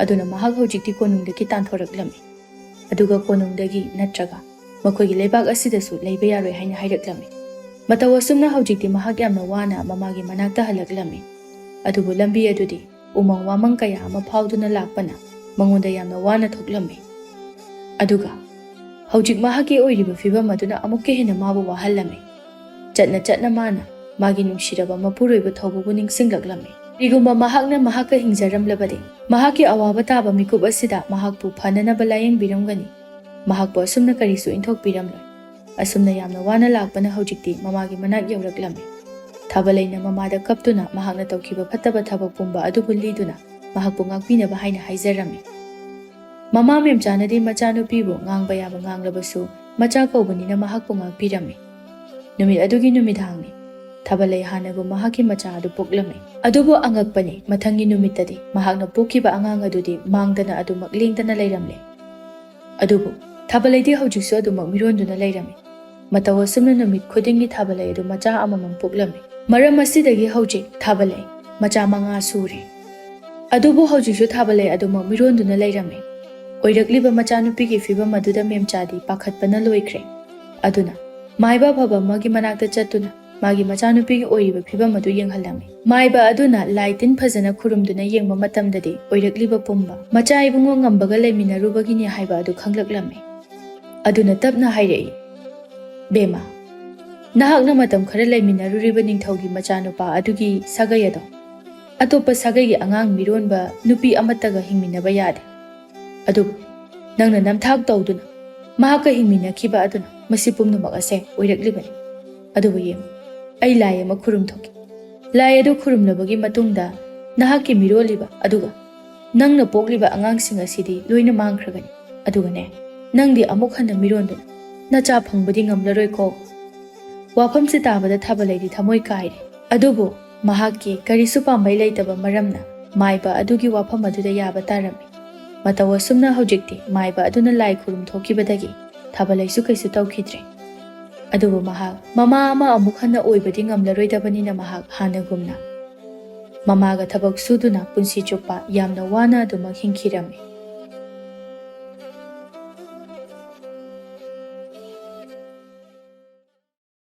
ꯑꯗꯨꯅ ꯃꯍꯥꯛ ꯍꯧꯖꯤꯛꯇꯤ ꯀꯣꯅꯨꯡꯗꯒꯤ ꯇꯥꯟꯊꯣꯔꯛꯂꯝꯃꯤ꯫ ꯑꯗꯨꯒ ꯀꯣꯅꯨꯡꯗꯒꯤ ꯅꯠꯇ꯭ꯔꯒ ꯃꯈꯣꯏꯒꯤ ꯂꯩꯕꯥꯛ ꯑꯁꯤꯗꯁꯨ ꯂꯩꯕ ꯌꯥꯔꯣꯏ ꯍꯥꯏꯅ ꯍꯥꯏꯔꯛꯂꯝꯃꯤ꯫ ꯃꯇꯧ ꯑꯁꯨꯝꯅ ꯍꯧꯖꯤꯛꯇꯤ ꯃꯍꯥꯛ ꯌꯥꯝꯅ ꯋꯥꯅ ꯃꯃꯥꯒꯤ ꯃꯅꯥꯛꯇ ꯍꯜꯂꯛꯂꯝꯃꯤ꯫ ꯑꯗꯨꯕꯨ ꯂꯝꯕꯤ ꯑꯗꯨꯗꯤ ꯎꯃꯪ ꯋꯥꯃꯪ ꯀꯌꯥ ꯑꯃ ꯐꯥꯎꯗꯨꯅ ꯂꯥꯛꯄꯅ ꯃꯉꯣꯟꯗ ꯌꯥꯝꯅ ꯋꯥꯅ ꯊꯣꯛꯂꯝꯃꯤ꯫ ꯑꯗꯨꯒ ꯍꯧꯖꯤꯛ ꯃꯍꯥꯛꯀꯤ ꯑꯣꯏꯔꯤꯕ ꯐꯤꯕꯝ ꯑꯗꯨꯅ ꯑꯃꯨꯛꯀ ꯍꯦꯟꯅ ꯃꯥꯕꯨ ꯋꯥꯍꯜꯂꯝꯃꯤ꯫ ꯆꯠꯅ ꯆꯠꯅ ꯃꯥꯅ ꯃꯥꯒꯤ ꯅꯨꯡꯁꯤꯔꯕ ꯃꯄꯨꯔꯣꯏꯕ ꯊꯧꯕꯕꯨ ꯅꯤꯡꯁꯤꯡꯂꯛꯂꯝꯃꯤ꯫ ꯀꯔꯤꯒꯨꯝꯕ ꯃꯍꯥꯛꯅ ꯃꯍꯥꯛꯀ ꯍꯤꯡꯖꯔꯝꯂꯕꯗꯤ, ꯃꯍꯥꯛꯀꯤ ꯑꯋꯥꯕ ꯇꯥꯕ ꯃꯤꯀꯨꯞ ꯑꯁꯤꯗ ꯃꯍꯥꯛꯄꯨ ꯐꯅꯅꯕ ꯂꯥꯌꯦꯡꯕꯤꯔꯝꯒꯅꯤ꯫ ꯃꯍꯥꯛꯄꯨ ꯑꯁꯨꯝꯅ ꯀꯔꯤꯁꯨ ꯏꯟꯊꯣꯛꯄꯤꯔꯝꯂꯣꯏ꯫ ꯑꯁꯨꯝꯅ ꯌꯥꯝꯅ ꯋꯥꯅ ꯂꯥꯛꯄꯅ ꯍꯧꯖꯤꯛꯇꯤ ꯃꯃꯥꯒꯤ ꯃꯅꯥꯛ ꯌꯧꯔꯛꯂꯝꯃꯤ꯫ ꯊꯥꯕꯂꯩꯅ ꯃꯃꯥꯗ ꯀꯞꯇꯨꯅ ꯃꯍꯥꯛꯅ ꯇꯧꯈꯤꯕ ꯐꯠꯇꯕ ꯊꯕꯛ ꯄꯨꯝꯕ ꯑꯗꯨꯕꯨ ꯂꯤꯗꯨꯅ ꯃꯍꯥꯛꯄꯨ ꯉꯥꯛꯄꯤꯅꯕ ꯍꯥꯏꯅ ꯍꯥꯏꯖꯔꯝꯃꯤ꯫ ꯃꯃꯥ ꯃꯦꯝꯆꯥꯅꯗꯤ ꯃꯆꯥꯅꯨꯄꯤꯕꯨ ꯉꯥꯡꯕ ꯌꯥꯕ ꯉꯥꯡꯂꯕꯁꯨ ꯃꯆꯥ ꯀꯧꯕꯅꯤꯅ ꯃꯍꯥꯛꯄꯨ ꯉꯥꯛꯄꯤꯔꯝꯃꯤ꯫ ꯅꯨꯃꯤꯠ ꯑꯗꯨꯒꯤ ꯅꯨꯃꯤꯗꯥꯡꯅꯤ꯫ ꯊꯥꯕꯂꯩ ꯍꯥꯟꯅꯒꯨꯝ ꯃꯍꯥꯛꯀꯤ ꯃꯆꯥ ꯑꯗꯨ ꯄꯣꯛꯂꯝꯃꯤ꯫ ꯑꯗꯨꯕꯨ ꯑꯉꯛꯄꯅꯤ, ꯃꯊꯪꯒꯤ ꯅꯨꯃꯤꯠꯇꯗꯤ ꯃꯍꯥꯛꯅ ꯄꯣꯛꯈꯤꯕ ꯑꯉꯥꯡ ꯑꯗꯨꯗꯤ ꯃꯥꯡꯗꯅ ꯑꯗꯨꯃꯛ ꯂꯦꯡꯗꯅ ꯂꯩꯔꯝꯂꯦ꯫ ꯑꯗꯨꯕꯨ ꯊꯥꯕꯂꯩꯗꯤ ꯍꯧꯖꯤꯛꯁꯨ ꯑꯗꯨꯃꯛ ꯃꯤꯔꯣꯟꯗꯨꯅ ꯂꯩꯔꯝꯃꯤ꯫ ꯃꯇꯧ ꯑꯁꯨꯝꯅ ꯅꯨꯃꯤꯠ ꯈꯨꯗꯤꯡꯒꯤ ꯊꯥꯕꯂꯩ ꯑꯗꯨ ꯃꯆꯥ ꯑꯃꯃꯝ ꯄꯣꯛꯂꯝꯃꯤ꯫ ꯃꯔꯝ ꯑꯁꯤꯗꯒꯤ ꯍꯧꯖꯤꯛ ꯊꯥꯕꯂꯩ ꯃꯆꯥ ꯃꯉꯥ ꯁꯨꯔꯦ꯫ ꯑꯗꯨꯕꯨ ꯍꯧꯖꯤꯛꯁꯨ ꯊꯥꯕꯂꯩ ꯑꯗꯨꯃꯛ ꯃꯤꯔꯣꯟꯗꯨꯅ ꯂꯩꯔꯝꯃꯤ꯫ ꯑꯣꯏꯔꯛꯂꯤꯕ ꯃꯆꯥꯅꯨꯄꯤꯒꯤ ꯐꯤꯕꯝ ꯑꯗꯨꯗ ꯃꯦꯝꯆꯥꯗꯤ ꯄꯥꯈꯠꯄꯅ ꯂꯣꯏꯈ꯭ꯔꯦ꯫ ꯑꯗꯨꯅ ꯃꯥꯏꯕ ꯑꯐꯕ ꯑꯃꯒꯤ ꯃꯅꯥꯛꯇ ꯆꯠꯇꯨꯅ ꯃꯥꯒꯤ ꯃꯆꯥꯅꯨꯄꯤꯒꯤ ꯑꯣꯏꯔꯤꯕ ꯐꯤꯕꯝ ꯑꯗꯨ ꯌꯦꯡꯍꯜꯂꯝꯃꯤ꯫ ꯃꯥꯏꯕ ꯑꯗꯨꯅ ꯂꯥꯏ ꯇꯤꯟ ꯐꯖꯅ ꯈꯨꯔꯨꯝꯗꯨꯅ ꯌꯦꯡꯕ ꯃꯇꯝꯗꯗꯤ ꯑꯣꯏꯔꯛꯂꯤꯕ ꯄꯨꯝꯕ ꯃꯆꯥ ꯏꯕꯨꯡꯉꯣ ꯉꯝꯕꯒ ꯂꯩꯃꯤꯟꯅꯔꯨꯕꯒꯤꯅꯤ ꯍꯥꯏꯕ ꯑꯗꯨ ꯈꯪꯂꯛꯂꯝꯃꯤ꯫ ꯑꯗꯨꯅ ꯇꯞꯅ ꯍꯥꯏꯔꯛꯏ, "ꯕꯦꯝꯃ, ꯅꯍꯥꯛꯅ ꯃꯇꯝ ꯈꯔ ꯂꯩꯃꯤꯟꯅꯔꯨꯔꯤꯕ ꯅꯤꯡꯊꯧꯒꯤ ꯃꯆꯥꯅꯨꯄꯥ ꯑꯗꯨꯒꯤ ꯁꯥꯒꯩ ꯑꯗꯣ ꯑꯇꯣꯞꯄ ꯁꯥꯒꯩꯒꯤ ꯑꯉꯥꯡ ꯃꯤꯔꯣꯟꯕ ꯅꯨꯄꯤ ꯑꯃꯠꯇꯒ ꯍꯤꯡꯃꯤꯟꯅꯕ ꯌꯥꯗꯦ꯫ ꯑꯗꯨꯕꯨ ꯅꯪꯅ ꯅꯝꯊꯥꯛ ꯇꯧꯗꯨꯅ ꯃꯍꯥꯛꯀ ꯍꯤꯡꯃꯤꯟꯅꯈꯤꯕ ꯑꯗꯨꯅ ꯃꯁꯤ ꯄꯨꯝꯅꯃꯛ ꯑꯁꯦ ꯑꯣꯏꯔꯛꯂꯤꯕꯅꯤ꯫ ꯑꯗꯨꯕꯨ ꯌꯦꯡꯉꯨ, ꯑꯩ ꯂꯥꯏ ꯑꯃ ꯈꯨꯔꯨꯝ ꯊꯣꯛꯀꯦ꯫ ꯂꯥꯏ ꯑꯗꯨ ꯈꯨꯔꯨꯝꯂꯕꯒꯤ ꯃꯇꯨꯡꯗ ꯅꯍꯥꯛꯀꯤ ꯃꯤꯔꯣꯜꯂꯤꯕ ꯑꯗꯨꯒ ꯅꯪꯅ ꯄꯣꯛꯂꯤꯕ ꯑꯉꯥꯡꯁꯤꯡ ꯑꯁꯤꯗꯤ ꯂꯣꯏꯅ ꯃꯥꯡꯈ꯭ꯔꯒꯅꯤ꯫ ꯑꯗꯨꯒꯅꯦ, ꯅꯪꯗꯤ ꯑꯃꯨꯛ ꯍꯟꯅ ꯃꯤꯔꯣꯟꯗꯨꯅ ꯅꯆꯥ ꯐꯪꯕꯗꯤ ꯉꯝꯂꯔꯣꯏꯀꯣ꯫" ꯋꯥꯐꯝꯁꯤ ꯇꯥꯕꯗ ꯊꯥꯕꯂꯩꯗꯤ ꯊꯃꯣꯏ ꯀꯥꯏꯔꯦ꯫ ꯑꯗꯨꯕꯨ ꯃꯍꯥꯛꯀꯤ ꯀꯔꯤꯁꯨ ꯄꯥꯝꯕꯩ ꯂꯩꯇꯕ ꯃꯔꯝꯅ ꯃꯥꯏꯕ ꯑꯗꯨꯒꯤ ꯋꯥꯐꯝ ꯑꯗꯨꯗ ꯌꯥꯕ ꯇꯥꯔꯝꯃꯤ꯫ ꯃꯇꯧ ꯑꯁꯨꯝꯅ ꯍꯧꯖꯤꯛꯇꯤ ꯃꯥꯏꯕ ꯑꯗꯨꯅ ꯂꯥꯏ ꯈꯨꯔꯨꯝ ꯊꯣꯛꯈꯤꯕꯗꯒꯤ ꯊꯥꯕꯂꯩꯁꯨ ꯀꯩꯁꯨ ꯇꯧꯈꯤꯗ꯭ꯔꯦ꯫ ꯑꯗꯨꯕꯨ ꯃꯍꯥꯛ ꯃꯃꯥ ꯑꯃ ꯑꯃꯨꯛ ꯍꯟꯅ ꯑꯣꯏꯕꯗꯤ ꯉꯝꯂꯔꯣꯏꯗꯕꯅꯤꯅ ꯃꯍꯥꯛ ꯍꯥꯟꯅꯒꯨꯝꯅ ꯃꯃꯥꯒ ꯊꯕꯛ ꯁꯨꯗꯨꯅ ꯄꯨꯟꯁꯤ ꯆꯨꯞꯄ ꯌꯥꯝꯅ ꯋꯥꯅ ꯑꯗꯨꯃꯛ ꯍꯤꯡꯈꯤꯔꯝꯃꯤ꯫